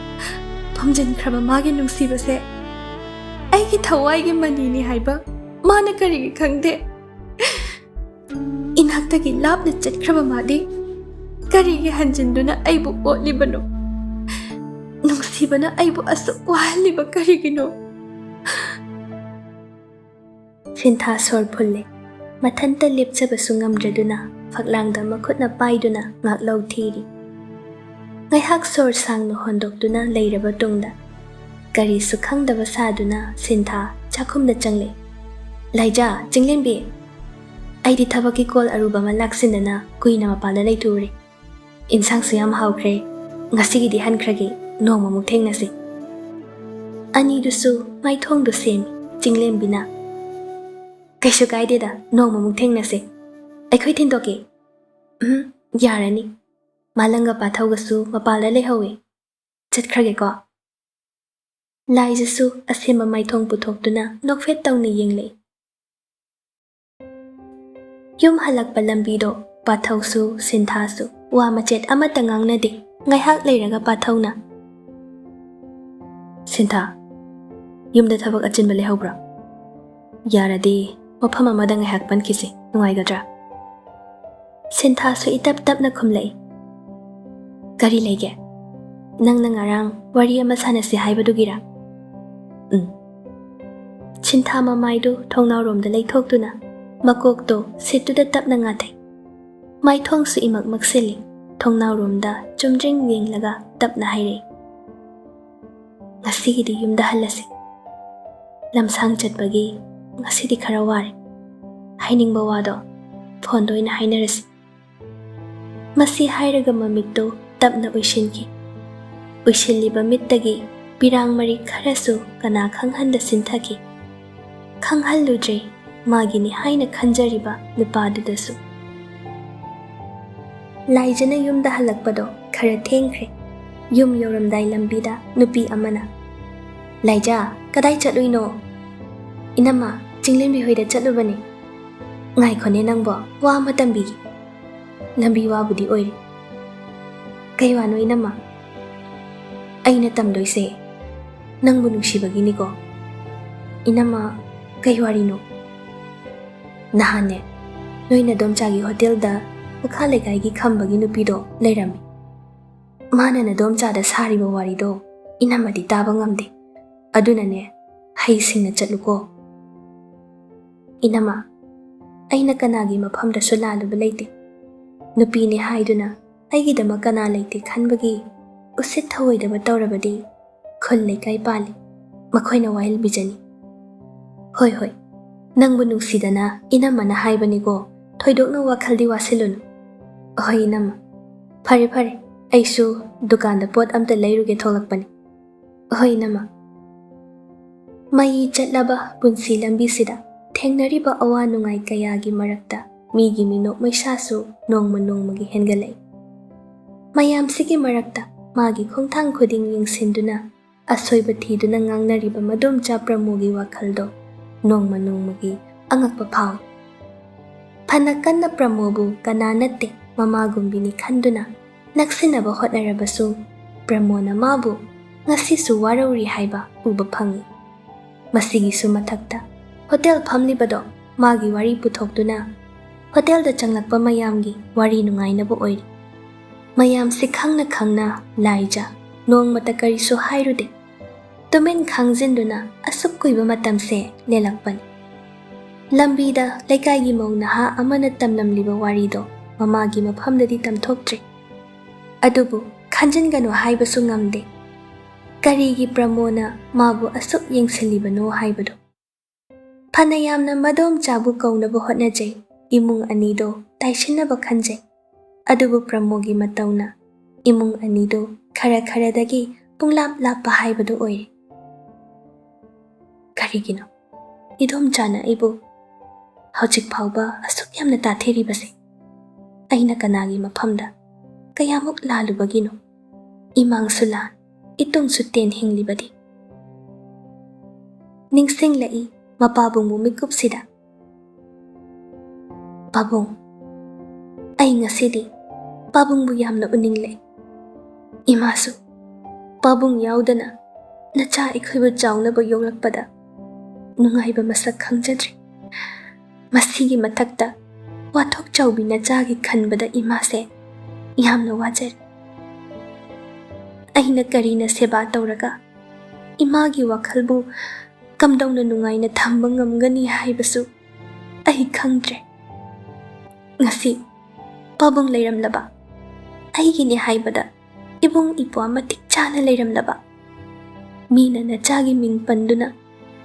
ꯐꯨꯝꯖꯤꯟꯈ꯭ꯔꯕ ꯃꯥꯒꯤ ꯅꯨꯡꯁꯤꯕꯁꯦ ꯑꯩꯒꯤ ꯊꯋꯥꯏꯒꯤ ꯃꯅꯤꯅꯤ ꯍꯥꯏꯕ ꯃꯥꯅ ꯀꯔꯤꯒꯤ ꯈꯪꯗꯦ? ꯏꯅꯥꯛꯇꯒꯤ ꯂꯥꯞꯅ ꯆꯠꯈ꯭ꯔꯕ ꯃꯥꯗꯤ ꯀꯔꯤꯒꯤ ꯍꯟꯖꯤꯟꯗꯨꯅ ꯑꯩꯕꯨ ꯑꯣꯠꯂꯤꯕꯅꯣ? ꯅꯨꯡꯁꯤꯕꯅ ꯑꯩꯕꯨ ꯑꯁꯨꯛ ꯋꯥꯍꯜꯂꯤꯕ ꯀꯔꯤꯒꯤꯅꯣ?" ꯁꯤꯟꯊꯥ ꯁꯣꯔ ꯐꯨꯜꯂꯦ꯫ ꯃꯊꯟꯇ ꯂꯦꯞꯆꯕꯁꯨ ꯉꯝꯗ꯭ꯔꯗꯨꯅ ꯐꯛꯂꯥꯡꯗ ꯃꯈꯨꯠꯅ ꯄꯥꯏꯗꯨꯅ ꯉꯥꯛꯂꯧ ꯊꯤꯔꯤ꯫ ꯉꯥꯏꯍꯥꯛ ꯁꯣꯔ ꯁꯥꯡꯅ ꯍꯣꯟꯗꯣꯛꯇꯨꯅ ꯂꯩꯔꯕ ꯇꯨꯡꯗ, ꯀꯔꯤꯁꯨ ꯈꯪꯗꯕ ꯁꯥꯗꯨꯅ ꯁꯤꯟꯊꯥ ꯆꯥꯛꯈꯨꯝꯗ ꯆꯪꯂꯦ꯫ "ꯂꯥꯏꯖꯥ, ꯆꯤꯡꯂꯦꯝꯕꯤ, ꯑꯩꯗꯤ ꯊꯕꯛꯀꯤ ꯀꯣꯜ ꯑꯔꯨꯕ ꯑꯃ ꯂꯥꯛꯁꯤꯟꯗꯅ ꯀꯨꯏꯅ ꯃꯄꯥꯟꯗ ꯂꯩꯊꯣꯛꯎꯔꯦ꯫ ꯏꯟꯁꯥꯡꯁꯨ ꯌꯥꯝ ꯍꯥꯎꯈ꯭ꯔꯦ꯫ ꯉꯁꯤꯒꯤꯗꯤ ꯍꯟꯈ꯭ꯔꯒꯦ꯫ ꯅꯣꯡꯃꯃꯨꯛ ꯊꯦꯡꯅꯁꯤ꯫" ꯑꯅꯤꯗꯨꯁꯨ ꯃꯥꯏꯊꯣꯡꯗꯨ ꯁꯦꯝꯃꯤ ꯆꯤꯡꯂꯦꯝꯕꯤꯅ꯫ "ꯀꯩꯁꯨ ꯀꯥꯏꯗꯦꯗ, ꯅꯣꯡꯃꯃꯨꯛ ꯊꯦꯡꯅꯁꯦ꯫ ꯑꯩꯈꯣꯏ ꯊꯤꯟꯗꯣꯛꯀꯦ꯫" "ꯎꯝ, ꯌꯥꯔꯅꯤ꯫ ꯃꯥꯂꯪꯒ ꯄꯥꯊꯧꯒꯁꯨ ꯃꯄꯥꯜꯗ ꯂꯩꯍꯧꯋꯦ꯫ ꯆꯠꯈ꯭ꯔꯒꯦꯀꯣ꯫" ꯂꯥꯏꯖꯁꯨ ꯑꯁꯦꯝꯕ ꯃꯥꯏꯊꯣꯡ ꯄꯨꯊꯣꯛꯇꯨꯅ ꯅꯣꯛꯐꯦꯠ ꯇꯧꯅ ꯌꯦꯡꯂꯛꯏ꯫ ꯌꯨꯝ ꯍꯜꯂꯛꯄ ꯂꯝꯕꯤꯗꯣ ꯄꯥꯊꯧꯁꯨ ꯁꯤꯟꯊꯥꯁꯨ ꯋꯥ ꯃꯆꯦꯠ ꯑꯃꯠꯇ ꯉꯥꯡꯅꯗꯦ꯫ ꯉꯥꯏꯍꯥꯛ ꯂꯩꯔꯒ ꯄꯥꯊꯧꯅ, "ꯁꯤꯟꯊꯥ, ꯌꯨꯝꯗ ꯊꯕꯛ ꯑꯆꯤꯟꯕ ꯂꯩꯍꯧꯕ꯭ꯔꯥ? ꯌꯥꯔꯗꯤ ꯃꯐꯝ ꯑꯃꯗ ꯉꯥꯏꯍꯥꯛ ꯄꯟꯈꯤꯁꯤ, ꯅꯨꯡꯉꯥꯏꯒꯗ꯭ꯔꯥ?" ꯁꯤꯟꯊꯥꯁꯨ ꯏꯇꯞ ꯇꯞꯅ ꯈꯨꯝꯂꯛꯏ, "ꯀꯔꯤ ꯂꯩꯒꯦ? ꯅꯪꯅ ꯉꯔꯥꯡ ꯋꯥꯔꯤ ꯑꯃ ꯁꯥꯟꯅꯁꯤ ꯍꯥꯏꯕꯗꯨꯒꯤꯔꯥ?" "ꯎꯝ꯫" ꯁꯤꯟꯊꯥ ꯃꯃꯥꯏꯗꯨ ꯊꯣꯡꯅꯥꯎꯔꯣꯝꯗ ꯂꯩꯊꯣꯛꯇꯨꯅ ꯃꯀꯣꯛꯇꯣ ꯁꯤꯠꯇꯨꯗ ꯇꯞꯅ ꯉꯥꯊꯩ꯫ ꯃꯥꯏꯊꯣꯡꯁꯨ ꯏꯃꯛ ꯃꯛꯁꯤꯜꯂꯤ꯫ ꯊꯣꯡꯅꯥꯎꯔꯣꯝꯗ ꯆꯨꯝꯗ꯭ꯔꯤꯡ ꯌꯦꯡꯂꯒ ꯇꯞꯅ ꯍꯥꯏꯔꯛꯏ, "ꯉꯁꯤꯒꯤꯗꯤ ꯌꯨꯝꯗ ꯍꯜꯂꯁꯤ꯫ ꯂꯝꯁꯥꯡ ꯆꯠꯄꯒꯤ ꯉꯁꯤꯗꯤ ꯈꯔ ꯋꯥꯔꯦ꯫ ꯍꯥꯏꯅꯤꯡꯕ ꯋꯥꯗꯣ ꯐꯣꯟꯗ ꯑꯣꯏꯅ ꯍꯥꯏꯅꯔꯁꯤ꯫" ꯃꯁꯤ ꯍꯥꯏꯔꯒ ꯃꯃꯤꯠꯇꯨ ꯇꯞꯅ ꯎꯏꯁꯤꯟꯈꯤ꯫ ꯎꯏꯁꯤꯜꯂꯤꯕ ꯃꯤꯠꯇꯒꯤ ꯄꯤꯔꯥꯡ ꯃꯔꯤ ꯈꯔꯁꯨ ꯀꯅꯥ ꯈꯪꯍꯟꯗ ꯁꯤꯟꯊꯈꯤ꯫ ꯈꯪꯍꯜꯂꯨꯗ꯭ꯔꯦ ꯃꯥꯒꯤꯅꯤ ꯍꯥꯏꯅ ꯈꯟꯖꯔꯤꯕ ꯅꯨꯄꯥꯗꯨꯗꯁꯨ꯫ ꯂꯥꯏꯖꯅ ꯌꯨꯝꯗ ꯍꯜꯂꯛꯄꯗꯣ ꯈꯔ ꯊꯦꯡꯈ꯭ꯔꯦ꯫ ꯌꯨꯝ ꯌꯧꯔꯝꯗꯥꯏ ꯂꯝꯕꯤꯗ ꯅꯨꯄꯤ ꯑꯃꯅ, "ꯂꯥꯏꯖ, ꯀꯗꯥꯏ ꯆꯠꯂꯨꯏꯅꯣ?" "ꯏꯅꯝꯃ, ꯆꯤꯡꯂꯦꯝꯕꯤ ꯍꯣꯏꯗ ꯆꯠꯂꯨꯕꯅꯦ꯫" "ꯉꯥꯏꯈꯣꯅꯦ ꯅꯪꯕꯣ, ꯋꯥ ꯑꯃ ꯇꯝꯕꯤꯒꯦ꯫" "ꯂꯝꯕꯤ ꯋꯥꯕꯨꯗꯤ ꯑꯣꯏꯔꯦ꯫" "ꯀꯩ ꯋꯥꯅꯣ ꯏꯅꯝꯃ?" "ꯑꯩꯅ ꯇꯝꯗꯣꯏꯁꯦ ꯅꯪꯕꯨ ꯅꯨꯡꯁꯤꯕꯒꯤꯅꯤꯀꯣ꯫" "ꯏꯅꯝꯃ, ꯀꯩ ꯋꯥꯔꯤꯅꯣ?" "ꯅꯍꯥꯟꯅꯦ, ꯅꯣꯏ ꯅꯗꯣꯝꯆꯥꯒꯤ ꯍꯣꯇꯦꯜꯗ ꯃꯈꯥ ꯂꯩꯀꯥꯏꯒꯤ ꯈꯝꯕꯒꯤ ꯅꯨꯄꯤꯗꯣ ꯂꯩꯔꯝꯃꯤ꯫ ꯃꯥꯅ ꯅꯗꯣꯝꯆꯥꯗ ꯁꯥꯔꯤꯕ ꯋꯥꯔꯤꯗꯣ ꯏꯅꯝꯃꯗꯤ ꯇꯥꯕ ꯉꯝꯗꯦ꯫ ꯑꯗꯨꯅꯅꯦ, ꯍꯩꯁꯤꯡꯅ ꯆꯠꯂꯨꯀꯣ꯫" "ꯏꯅꯝꯃ, ꯑꯩꯅ ꯀꯅꯥꯒꯤ ꯃꯐꯝꯗꯁꯨ ꯂꯥꯜꯂꯨꯕ ꯂꯩꯇꯦ꯫ ꯅꯨꯄꯤꯅꯤ ꯍꯥꯏꯗꯨꯅ ꯑꯩꯒꯤꯗꯃꯛ ꯀꯅꯥ ꯂꯩꯇꯦ ꯈꯟꯕꯒꯤ ꯎꯁꯤꯠ ꯊꯑꯣꯏꯗꯕ ꯇꯧꯔꯕꯗꯤ ꯈꯨꯜ ꯂꯩꯀꯥꯏ ꯄꯥꯜꯂꯤ, ꯃꯈꯣꯏꯅ ꯋꯥꯌꯦꯜꯕꯤꯖꯅꯤ꯫" "ꯍꯣꯏ, ꯍꯣꯏ, ꯅꯪꯕꯨ ꯅꯨꯡꯁꯤꯗꯅ ꯏꯅꯝꯃꯅ ꯍꯥꯏꯕꯅꯤꯀꯣ, ꯊꯣꯏꯗꯣꯛꯅ ꯋꯥꯈꯜꯗꯤ ꯋꯥꯁꯤꯜꯂꯨꯅꯨ꯫" "ꯍꯣꯏ ꯏꯅꯝꯃ, ꯐꯔꯦ, ꯐꯔꯦ, ꯑꯩꯁꯨ ꯗꯨꯀꯥꯟꯗ ꯄꯣꯠ ꯑꯝꯇ ꯂꯩꯔꯨꯒꯦ ꯊꯣꯛꯂꯛꯄꯅꯤ꯫" "ꯍꯣꯏ ꯏꯅꯝꯃ꯫" ꯃꯩ ꯆꯠꯂꯕ ꯄꯨꯟꯁꯤ ꯂꯝꯕꯤꯁꯤꯗ ꯊꯦꯡꯅꯔꯤꯕ ꯑꯋꯥ ꯅꯨꯡꯉꯥꯏ ꯀꯌꯥꯒꯤ ꯃꯔꯛꯇ ꯃꯤꯒꯤ ꯃꯤꯅꯣꯛ ꯃꯩꯁꯥꯁꯨ ꯅꯣꯡꯃ ꯅꯣꯡꯃꯒꯤ ꯍꯦꯟꯒꯠꯂꯛꯏ꯫ ꯃꯌꯥꯝꯁꯤꯒꯤ ꯃꯔꯛꯇ ꯃꯥꯒꯤ ꯈꯣꯡꯊꯥꯡ ꯈꯨꯗꯤꯡ ꯌꯦꯡꯁꯤꯟꯗꯨꯅ ꯑꯁꯣꯏꯕ ꯊꯤꯗꯨꯅ ꯉꯥꯡꯅꯔꯤꯕ ꯃꯗꯣꯝꯆꯥ ꯄ꯭ꯔꯃꯣꯒꯤ ꯋꯥꯈꯜꯗꯣ ꯅꯣꯡꯃ ꯅꯣꯡꯃꯒꯤ ꯑꯉꯛꯄ ꯐꯥꯎꯏ꯫ ꯐꯅ ꯀꯟꯅ ꯄ꯭ꯔꯃꯣꯕꯨ ꯀꯅꯥ ꯅꯠꯇꯦ ꯃꯃꯥꯒꯨꯝꯕꯤꯅꯤ ꯈꯟꯗꯨꯅ ꯅꯛꯁꯤꯟꯅꯕ ꯍꯣꯠꯅꯔꯕꯁꯨ, ꯄ꯭ꯔꯃꯣꯅ ꯃꯥꯕꯨ ꯉꯁꯤꯁꯨ ꯋꯥꯔꯧꯔꯤ ꯍꯥꯏꯕ ꯎꯕ ꯐꯪꯏ꯫ ꯃꯁꯤꯒꯤꯁꯨ ꯃꯊꯛꯇ ꯍꯣꯇꯦꯜ ꯐꯝꯂꯤꯕꯗꯣ ꯃꯥꯒꯤ ꯋꯥꯔꯤ ꯄꯨꯊꯣꯛꯇꯨꯅ ꯍꯣꯇꯦꯜꯗ ꯆꯪꯂꯛꯄ ꯃꯌꯥꯝꯒꯤ ꯋꯥꯔꯤ ꯅꯨꯡꯉꯥꯏꯅꯕ ꯑꯣꯏꯔꯤ꯫ ꯃꯌꯥꯝꯁꯤ ꯈꯪꯅ ꯈꯪꯅ ꯂꯥꯏꯖ ꯅꯣꯡꯃꯇ ꯀꯔꯤꯁꯨ ꯍꯥꯏꯔꯨꯗꯦ꯫ ꯇꯨꯃꯤꯟ ꯈꯥꯡꯖꯤꯟꯗꯨꯅ ꯑꯁꯨꯛ ꯀꯨꯏꯕ ꯃꯇꯝꯁꯦ ꯂꯦꯜꯂꯛꯄꯅꯤ꯫ ꯂꯝꯕꯤꯗ ꯂꯩꯀꯥꯏꯒꯤ ꯃꯧ ꯅꯍꯥ ꯑꯃꯅ ꯇꯝꯂꯝꯂꯤꯕ ꯋꯥꯔꯤꯗꯣ ꯃꯃꯥꯒꯤ ꯃꯐꯝꯗꯗꯤ ꯇꯝꯊꯣꯛꯇ꯭ꯔꯤ꯫ ꯑꯗꯨꯕꯨ ꯈꯟꯖꯤꯟꯒꯅꯨ ꯍꯥꯏꯕꯁꯨ ꯉꯝꯗꯦ꯫ ꯀꯔꯤꯒꯤ ꯄ꯭ꯔꯃꯣꯅ ꯃꯥꯕꯨ ꯑꯁꯨꯛ ꯌꯦꯡꯁꯤꯜꯂꯤꯕꯅꯣ ꯍꯥꯏꯕꯗꯨ꯫ ꯐꯅ ꯌꯥꯝꯅ ꯃꯗꯣꯝꯆꯥꯕꯨ ꯀꯧꯅꯕ ꯍꯣꯠꯅꯖꯩ, ꯏꯃꯨꯡ ꯑꯅꯤꯗꯣ ꯇꯥꯏꯁꯤꯟꯅꯕ ꯈꯟꯖꯩ, ꯑꯗꯨꯕꯨ ꯄ꯭ꯔꯃꯣꯒꯤ ꯃꯇꯧꯅ ꯏꯃꯨꯡ ꯑꯅꯤꯗꯨ ꯈꯔ ꯈꯔꯗꯒꯤ ꯄꯨꯡꯂꯥꯞ ꯂꯥꯞꯄ ꯍꯥꯏꯕꯗꯨ ꯑꯣꯏꯔꯦ꯫ ꯀꯔꯤꯒꯤꯅꯣ ꯏꯗꯣꯝꯆꯥꯅ ꯑꯩꯕꯨ ꯍꯧꯖꯤꯛ ꯐꯥꯎꯕ ꯑꯁꯨꯛ ꯌꯥꯝꯅ ꯇꯥꯊꯤꯔꯤꯕꯁꯦ? ꯑꯩꯅ ꯀꯅꯥꯒꯤ ꯃꯐꯝꯗ ꯀꯌꯥꯃꯨꯛ ꯂꯥꯜꯂꯨꯕꯒꯤꯅꯣ? ꯏꯃꯥꯡꯁꯨ ꯂꯥꯟ, ꯏꯇꯨꯡꯁꯨ ꯇꯦꯟ ꯍꯤꯡꯂꯤꯕꯗꯤ? ꯅꯤꯡꯁꯤꯡꯂꯛꯏ ꯃꯄꯥꯕꯨꯡꯕꯨ ꯃꯤꯀꯨꯞꯁꯤꯗ꯫ "ꯄꯥꯕꯨꯡ, ꯑꯩ ꯉꯁꯤꯗꯤ ꯄꯥꯕꯨꯡꯕꯨ ꯌꯥꯝꯅ ꯎꯅꯤꯡꯂꯦ꯫ ꯏꯃꯥꯁꯨ ꯄꯥꯕꯨꯡ ꯌꯥꯎꯗꯅ ꯅꯆꯥ ꯑꯩꯈꯣꯏꯕꯨ ꯆꯥꯎꯅꯕ ꯌꯣꯛꯂꯛꯄꯗ ꯅꯨꯡꯉꯥꯏꯕ ꯃꯁꯛ ꯈꯪꯖꯗ꯭ꯔꯤ꯫ ꯃꯁꯤꯒꯤ ꯃꯊꯛꯇ ꯋꯥꯊꯣꯛ ꯆꯥꯎꯕꯤ ꯅꯆꯥꯒꯤ ꯈꯟꯕꯗ ꯏꯃꯥꯁꯦ ꯌꯥꯝꯅ ꯋꯥꯖꯔꯤ꯫ ꯑꯩꯅ ꯀꯔꯤꯅ ꯁꯦꯕꯥ ꯇꯧꯔꯒ ꯏꯃꯥꯒꯤ ꯋꯥꯈꯜꯕꯨ ꯀꯝꯗꯧꯅ ꯅꯨꯡꯉꯥꯏꯅ ꯊꯝꯕ ꯉꯝꯒꯅꯤ ꯍꯥꯏꯕꯁꯨ ꯑꯩ ꯈꯪꯗ꯭ꯔꯦ꯫ ꯉꯁꯤ ꯄꯥꯕꯨꯡ ꯂꯩꯔꯝꯂꯕ, ꯑꯩꯒꯤꯅꯦ ꯍꯥꯏꯕꯗ ꯏꯕꯨꯡ ꯏꯄ꯭ꯋꯥ ꯃꯇꯤꯛ ꯆꯥꯅ ꯂꯩꯔꯝꯂꯕ, ꯃꯤꯅ ꯅꯆꯥꯒꯤ ꯃꯤꯡ ꯄꯟꯗꯨꯅ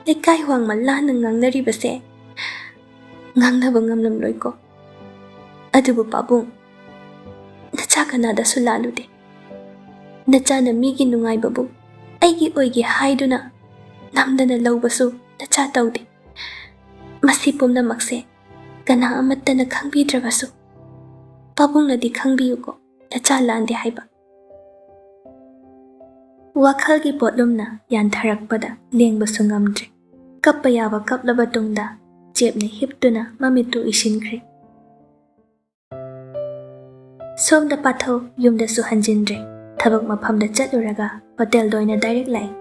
ꯂꯩꯀꯥꯏ ꯋꯥꯡꯃ ꯂꯥꯟꯅ ꯉꯥꯡꯅꯔꯤꯕꯁꯦ ꯉꯥꯡꯅꯕ ꯉꯝꯂꯝꯂꯣꯏꯀꯣ꯫ ꯑꯗꯨꯕꯨ ꯄꯥꯕꯨꯡ, ꯅꯆꯥ ꯀꯅꯥꯗꯁꯨ ꯂꯥꯜꯂꯨꯗꯦ꯫ ꯅꯆꯥꯅ ꯃꯤꯒꯤ ꯅꯨꯡꯉꯥꯏꯕꯕꯨ ꯑꯩꯒꯤ ꯑꯣꯏꯒꯦ ꯍꯥꯏꯗꯨꯅ ꯅꯝꯗꯅ ꯂꯧꯕꯁꯨ ꯅꯆꯥ ꯇꯧꯗꯦ꯫ ꯃꯁꯤ ꯄꯨꯝꯅꯃꯛꯁꯦ ꯀꯅꯥ ꯑꯃꯠꯇꯅ ꯈꯪꯕꯤꯗ꯭ꯔꯕꯁꯨ ꯄꯥꯕꯨꯡꯅꯗꯤ ꯈꯪꯕꯤꯌꯨꯀꯣ, ꯅꯆꯥ ꯂꯥꯟꯗꯦ ꯍꯥꯏꯕ"꯫ ꯋꯥꯈꯜꯒꯤ ꯄꯣꯠꯂꯨꯝꯅ ꯌꯥꯟꯊꯔꯛꯄꯗ ꯂꯦꯡꯕꯁꯨ ꯉꯝꯗ꯭ꯔꯦ꯫ ꯀꯞꯄ ꯌꯥꯕ ꯀꯞꯂꯕ ꯇꯨꯡꯗ ꯆꯦꯞꯅ ꯍꯤꯞꯇꯨꯅ ꯃꯃꯤꯠꯇꯨ ꯎꯏꯁꯤꯟꯈ꯭ꯔꯦ꯫ ꯁꯣꯝꯗ ꯄꯥꯊꯧ ꯌꯨꯝꯗꯁꯨ ꯍꯟꯖꯤꯟꯗ꯭ꯔꯦ꯫ ꯊꯕꯛ ꯃꯐꯝꯗ ꯆꯠꯂꯨꯔꯒ ꯍꯣꯇꯦꯜꯗ ꯑꯣꯏꯅ ꯗꯥꯏꯔꯦꯛ ꯂꯥꯛꯏ꯫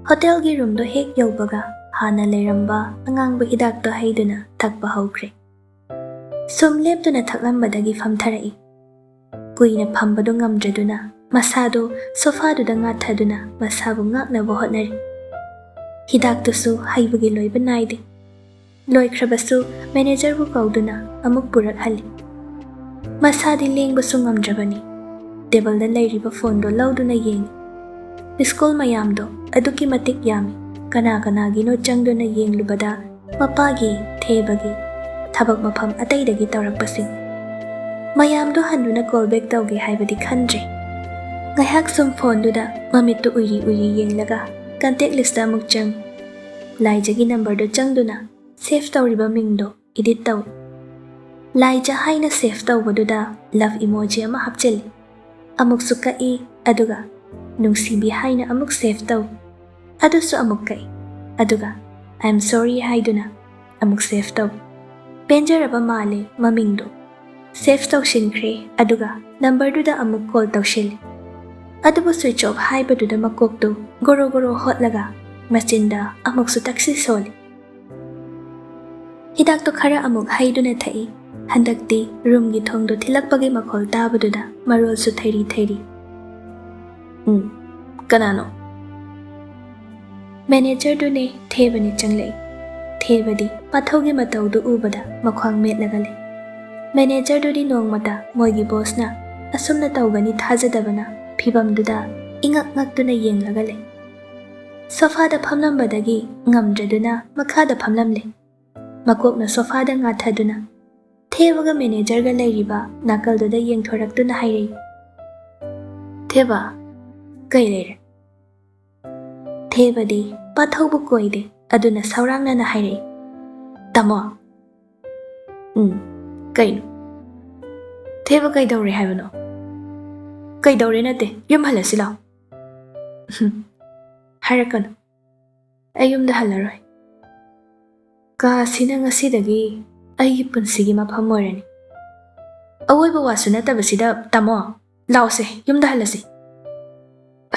ꯍꯣꯇꯦꯜꯒꯤ ꯔꯨꯝꯗꯣ ꯍꯦꯛ ꯌꯧꯕꯒ ꯍꯥꯟꯅ ꯂꯩꯔꯝꯕ ꯑꯉꯥꯡꯕ ꯍꯤꯗꯥꯛꯇꯣ ꯍꯩꯗꯨꯅ ꯊꯛꯄ ꯍꯧꯈ꯭ꯔꯦ꯫ ꯁꯨꯝ ꯂꯦꯞꯇꯨꯅ ꯊꯛꯂꯝꯕꯗꯒꯤ ꯐꯝꯊꯔꯛꯏ꯫ ꯀꯨꯏꯅ ꯐꯝꯕꯗꯨ ꯉꯝꯗ꯭ꯔꯗꯨꯅ ꯃꯁꯥꯗꯨ ꯁꯣꯐꯥꯗꯨꯗ ꯉꯥꯊꯗꯨꯅ ꯃꯁꯥꯕꯨ ꯉꯥꯛꯅꯕ ꯍꯣꯠꯅꯔꯤ꯫ ꯍꯤꯗꯥꯛꯇꯨꯁꯨ ꯍꯩꯕꯒꯤ ꯂꯣꯏꯕ ꯅꯥꯏꯗꯦ꯫ ꯂꯣꯏꯈ꯭ꯔꯕꯁꯨ ꯃꯦꯅꯦꯖꯔꯕꯨ ꯀꯧꯗꯨꯅ ꯑꯃꯨꯛ ꯄꯨꯔꯛꯍꯜꯂꯤ꯫ ꯃꯁꯥꯗꯤ ꯂꯦꯡꯕꯁꯨ ꯉꯝꯗ꯭ꯔꯕꯅꯤ꯫ ꯇꯦꯕꯜꯗ ꯂꯩꯔꯤꯕ ꯐꯣꯟꯗꯣ ꯂꯧꯗꯨꯅ ꯌꯦꯡꯉꯤ꯫ ꯃꯤꯁ ꯀꯣꯜ ꯃꯌꯥꯝꯗꯣ ꯑꯗꯨꯛꯀꯤ ꯃꯇꯤꯛ ꯌꯥꯝꯃꯤ꯫ ꯀꯅꯥ ꯀꯅꯥꯒꯤꯅꯣ ꯆꯪꯗꯨꯅ ꯌꯦꯡꯂꯨꯕꯗ ꯃꯄꯥꯒꯤ, ꯊꯦꯕꯒꯤ, ꯊꯕꯛ ꯃꯐꯝ ꯑꯇꯩꯗꯒꯤ ꯇꯧꯔꯛꯄꯁꯤꯡ꯫ ꯃꯌꯥꯝꯗꯣ ꯍꯟꯗꯨꯅ call back ꯇꯧꯒꯦ ꯍꯥꯏꯕꯗꯤ ꯈꯟꯗ꯭ꯔꯦ꯫ ꯉꯥꯏꯍꯥꯛ ꯁꯨꯝ phoneꯗꯨꯗ ꯃꯃꯤꯠꯇꯨ ꯎꯏꯔꯤ ꯎꯏꯔꯤ ꯌꯦꯡꯂꯒ contact listꯇ ꯑꯃꯨꯛ ꯆꯪ꯫ ꯂꯥꯏꯖꯒꯤ numberꯗꯨ ꯆꯪꯗꯨꯅ save ꯇꯧꯔꯤꯕ ꯃꯤꯡꯗꯣ edit ꯇꯧ꯫ ꯂꯥꯏꯖ ꯍꯥꯏꯅ save ꯇꯧꯕꯗꯨꯗ love emoji ꯑꯃ ꯍꯥꯞꯆꯤꯜꯂꯤ꯫ ꯑꯃꯨꯛꯁꯨ ꯀꯛꯏ, ꯑꯗꯨꯒ ꯅꯨꯡꯁꯤꯕꯤ ꯍꯥꯏꯅ ꯑꯃꯨꯛ save ꯇꯧ꯫ ꯑꯗꯨꯁꯨ ꯑꯃꯨꯛ ꯀꯛꯏ, ꯑꯗꯨꯒ I am sorry ꯍꯥꯏꯗꯨꯅ ꯑꯃꯨꯛ save ꯇꯧ꯫ ꯄꯦꯟꯖꯔꯕ ꯃꯥꯜꯂꯦ ꯃꯃꯤꯡꯗꯣ꯫ Save ꯇꯧꯁꯤꯟꯈ꯭ꯔꯦ, ꯑꯗꯨꯒ numberꯗꯨꯗ ꯑꯃꯨꯛ call ꯇꯧꯁꯤꯜꯂꯤ꯫ ꯑꯗꯨꯕꯨ switch off ꯍꯥꯏꯕꯗꯨꯗ ꯃꯀꯣꯛꯇꯨ ꯒꯣꯔꯣ ꯒꯣꯔꯣ ꯍꯣꯠꯂꯒ ꯃꯆꯤꯟꯗ ꯑꯃꯨꯛꯁꯨ ꯇꯛꯁꯤ ꯁꯣꯜꯂꯤ꯫ ꯍꯤꯗꯥꯛꯇꯣ ꯈꯔ ꯑꯃꯨꯛ ꯍꯩꯗꯨꯅ ꯊꯛꯏ꯫ ꯍꯟꯗꯛꯇꯤ roomꯒꯤ ꯊꯣꯡꯗꯣ ꯊꯤꯜꯂꯛꯄꯒꯤ ꯃꯈꯣꯜ ꯇꯥꯕꯗꯨꯗ ꯃꯔꯣꯜꯁꯨ ꯊꯩꯔꯤ ꯊꯩꯔꯤ꯫ "ꯎꯝ, ꯀꯅꯥꯅꯣ?" Managerꯗꯨꯅꯦ, ꯊꯦꯕꯅꯦ ꯆꯪꯂꯛꯏ꯫ ꯊꯦꯕꯗꯤ ꯄꯥꯊꯧꯒꯤ ꯃꯇꯧꯗꯨ ꯎꯕꯗ ꯃꯈ꯭ꯋꯥꯡ ꯃꯦꯠꯂꯒ ꯂꯩ꯫ Managerꯗꯨꯗꯤ ꯅꯣꯡꯃꯇ ꯃꯣꯏꯒꯤ bossꯅ ꯑꯁꯨꯝꯅ ꯇꯧꯒꯅꯤ ꯊꯥꯖꯗꯕꯅ ꯐꯤꯚꯝꯗꯨꯗ ꯏꯉꯛ ꯉꯛꯇꯨꯅ ꯌꯦꯡꯂꯒ ꯂꯩ꯫ Sofaꯗ ꯐꯝꯂꯝꯕꯗꯒꯤ ꯉꯝꯗ꯭ꯔꯗꯨꯅ ꯃꯈꯥꯗ ꯐꯝꯂꯝꯂꯦ꯫ ꯃꯀꯣꯛꯅ sofaꯗ ꯉꯥꯊꯗꯨꯅ ꯊꯦꯕꯒ managerꯒ ꯂꯩꯔꯤꯕ ꯅꯥꯀꯜꯗꯨꯗ ꯌꯦꯡꯊꯣꯔꯛꯇꯨꯅ ꯍꯥꯏꯔꯛꯏ, "ꯊꯦꯕ, ꯀꯩ ꯂꯩꯔꯦ?" ꯊꯦꯕꯗꯤ ꯄꯥꯊꯧꯕꯨ ꯀꯣꯏꯗꯦ, ꯑꯗꯨꯅ ꯁꯧꯔꯥꯡꯅꯅ ꯍꯥꯏꯔꯛꯏ, "ꯇꯥꯃꯣ!" "ꯎꯝ, ꯀꯩꯅꯣ?" "ꯊꯦꯕ, ꯀꯩꯗꯧꯔꯦ ꯍꯥꯏꯕꯅꯣ?" "ꯀꯩꯗꯧꯔꯦ ꯅꯠꯇꯦ, ꯌꯨꯝ ꯍꯜꯂꯁꯤ ꯂꯥꯎ꯫" "ꯍꯥꯏꯔꯛꯀꯅꯨ, ꯑꯩ ꯌꯨꯝꯗ ꯍꯜꯂꯔꯣꯏ꯫ ꯀꯥ ꯑꯁꯤꯅ ꯉꯁꯤꯗꯒꯤ ꯑꯩꯒꯤ ꯄꯨꯟꯁꯤꯒꯤ ꯃꯐꯝ ꯑꯣꯏꯔꯅꯤ꯫ ꯑꯋꯣꯏꯕ ꯋꯥꯁꯨ ꯅꯠꯇꯕꯁꯤꯗ, ꯇꯥꯃꯣ, ꯂꯥꯛꯑꯣꯁꯦ, ꯌꯨꯝꯗ ꯍꯜꯂꯁꯤ꯫"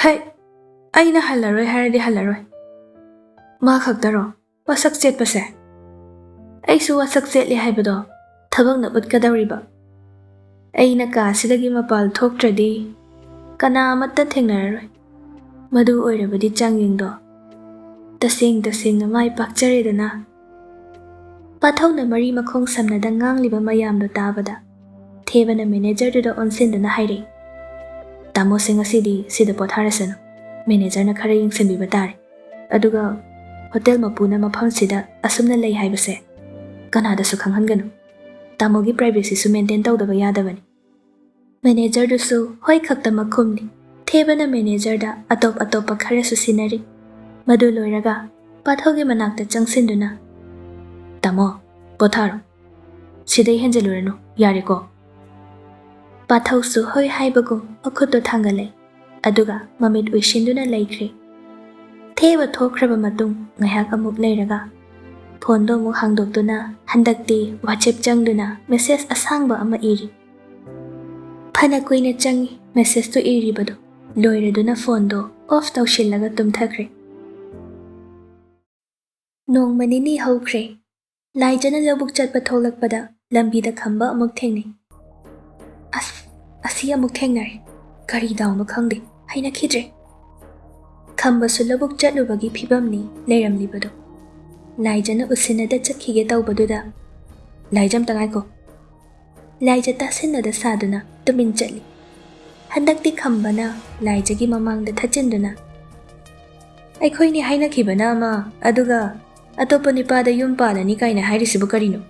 "ꯍꯩ, ꯑꯩꯅ ꯍꯜꯂꯔꯣꯏ ꯍꯥꯏꯔꯗꯤ ꯍꯜꯂꯔꯣꯏ꯫ ꯃꯥ ꯈꯛꯇꯔꯣ ꯋꯥꯁꯛ ꯆꯦꯠꯄꯁꯦ? ꯑꯩꯁꯨ ꯋꯥꯁꯛ ꯆꯦꯠꯂꯤ ꯍꯥꯏꯕꯗꯣ ꯊꯕꯛꯅ ꯎꯠꯀꯗꯧꯔꯤꯕ꯫ ꯑꯩꯅ ꯀꯥ ꯑꯁꯤꯗꯒꯤ ꯃꯄꯥꯜ ꯊꯣꯛꯇ꯭ꯔꯗꯤ ꯀꯅꯥ ꯑꯃꯠꯇ ꯊꯦꯡꯅꯔꯔꯣꯏ꯫ ꯃꯗꯨ ꯑꯣꯏꯔꯕꯗꯤ ꯆꯥꯡꯌꯦꯡꯗꯣ ꯇꯁꯦꯡ ꯇꯁꯦꯡꯅ ꯃꯥꯏ ꯄꯥꯛꯆꯔꯦꯗꯅ꯫" ꯄꯥꯊꯧꯅ ꯃꯔꯤ ꯃꯈꯣꯡ ꯁꯝꯅꯗ ꯉꯥꯡꯂꯤꯕ ꯃꯌꯥꯝꯗꯣ ꯇꯥꯕꯗ ꯊꯦꯕꯅ managerꯗꯨꯗ ꯑꯣꯟꯁꯤꯟꯗꯨꯅ ꯍꯥꯏꯔꯛꯏ, "ꯇꯥꯃꯣꯁꯦ ꯉꯁꯤꯗꯤ ꯁꯤꯗ ꯄꯣꯊꯥꯔꯁꯅꯨ꯫ Managerꯅ ꯈꯔ ꯌꯦꯡꯁꯤꯟꯕꯤꯕ ꯇꯥꯔꯦ꯫ ꯑꯗꯨꯒ hotel ꯃꯄꯨꯅ ꯃꯐꯝꯁꯤꯗ ꯑꯁꯨꯝꯅ ꯂꯩ ꯍꯥꯏꯕꯁꯦ ꯀꯅꯥꯗꯁꯨ ꯈꯪꯍꯟꯒꯅꯨ꯫" ꯇꯥꯃꯣꯒꯤ privacyꯁꯨ maintain ꯇꯧꯗꯕ ꯌꯥꯗꯕꯅꯤ꯫ Managerꯗꯨꯁꯨ ꯍꯣꯏ ꯈꯛꯇꯃꯛ ꯈꯨꯝꯂꯤ꯫ ꯊꯦꯕꯅ managerꯗ ꯑꯇꯣꯞ ꯑꯇꯣꯞꯄ ꯈꯔꯁꯨ ꯁꯤꯟꯅꯔꯤ꯫ ꯃꯗꯨ ꯂꯣꯏꯔꯒ ꯄꯥꯊꯧꯒꯤ ꯃꯅꯥꯛꯇ ꯆꯪꯁꯤꯟꯗꯨꯅ, "ꯇꯥꯃꯣ, ꯄꯣꯊꯥꯔꯣ꯫ ꯁꯤꯗꯩ ꯍꯦꯟꯖꯜꯂꯨꯔꯅꯨ, ꯌꯥꯔꯦꯀꯣ?" ꯄꯥꯊꯧꯁꯨ ꯍꯣꯏ ꯍꯥꯏꯕꯒꯨꯝ ꯃꯈꯨꯠꯇꯣ ꯊꯥꯡꯒꯠꯂꯦ, ꯑꯗꯨꯒ ꯃꯃꯤꯠ ꯎꯏꯁꯤꯟꯗꯨꯅ ꯂꯩꯈ꯭ꯔꯦ꯫ ꯊꯦꯕ ꯊꯣꯛꯈ꯭ꯔꯕ ꯃꯇꯨꯡ ꯉꯥꯏꯍꯥꯛ ꯑꯃꯨꯛ ꯂꯩꯔꯒ phoneꯗꯣ ꯑꯃꯨꯛ ꯍꯥꯡꯗꯣꯛꯇꯨꯅ ꯍꯟꯗꯛꯇꯤ WhatsApp ꯆꯪꯗꯨꯅ message ꯑꯁꯥꯡꯕ ꯑꯃ ꯏꯔꯤ꯫ ꯐꯅ ꯀꯨꯏꯅ ꯆꯪꯉꯤ messageꯇꯨ ꯏꯔꯤꯕꯗꯨ꯫ ꯂꯣꯏꯔꯗꯨꯅ phoneꯗꯣ off ꯇꯧꯁꯤꯜꯂꯒ ꯇꯨꯝꯊꯈ꯭ꯔꯦ꯫ ꯅꯣꯡꯃ ꯅꯤꯅꯤ ꯍꯧꯈ꯭ꯔꯦ꯫ ꯂꯥꯏꯖꯅ ꯂꯧꯕꯨꯛ ꯆꯠꯄ ꯊꯣꯛꯂꯛꯄꯗ ꯂꯝꯕꯤꯗ ꯈꯝꯕ ꯑꯃꯨꯛ ꯊꯦꯡꯅꯩ꯫ "ꯑꯁ, ꯑꯁꯤ ꯑꯃꯨꯛ ꯊꯦꯡꯅꯔꯦ꯫ ꯀꯔꯤ ꯗꯥꯎꯅꯣ ꯈꯪꯗꯦ, ꯍꯩꯅꯈꯤꯗ꯭ꯔꯦ꯫" ꯈꯝꯕꯁꯨ ꯂꯧꯕꯨꯛ ꯆꯠꯂꯨꯕꯒꯤ ꯐꯤꯕꯝꯅꯤ ꯂꯩꯔꯝꯂꯤꯕꯗꯣ꯫ ꯂꯥꯏꯖꯅ ꯎꯁꯤꯟꯅꯗ ꯆꯠꯈꯤꯒꯦ ꯇꯧꯕꯗꯨꯗ, "ꯂꯥꯏꯖ, ꯑꯝꯇ ꯉꯥꯏꯈꯣ꯫" ꯂꯥꯏꯖ ꯇꯥꯁꯤꯟꯅꯗ ꯁꯥꯗꯨꯅ ꯇꯨꯃꯤꯟ ꯆꯠꯂꯤ꯫ ꯍꯟꯗꯛꯇꯤ ꯈꯝꯕꯅ ꯂꯥꯏꯖꯒꯤ ꯃꯃꯥꯡꯗ ꯊꯠꯆꯤꯟꯗꯨꯅ, "ꯑꯩꯈꯣꯏꯅꯤ ꯍꯥꯏꯅꯈꯤꯕꯅ ꯑꯃ, ꯑꯗꯨꯒ ꯑꯇꯣꯞꯄ ꯅꯨꯄꯥꯗ ꯌꯨꯝ ꯄꯥꯜꯂꯅꯤ ꯀꯥꯏꯅ ꯍꯥꯏꯔꯤꯁꯤꯕꯨ ꯀꯔꯤꯅꯣ?"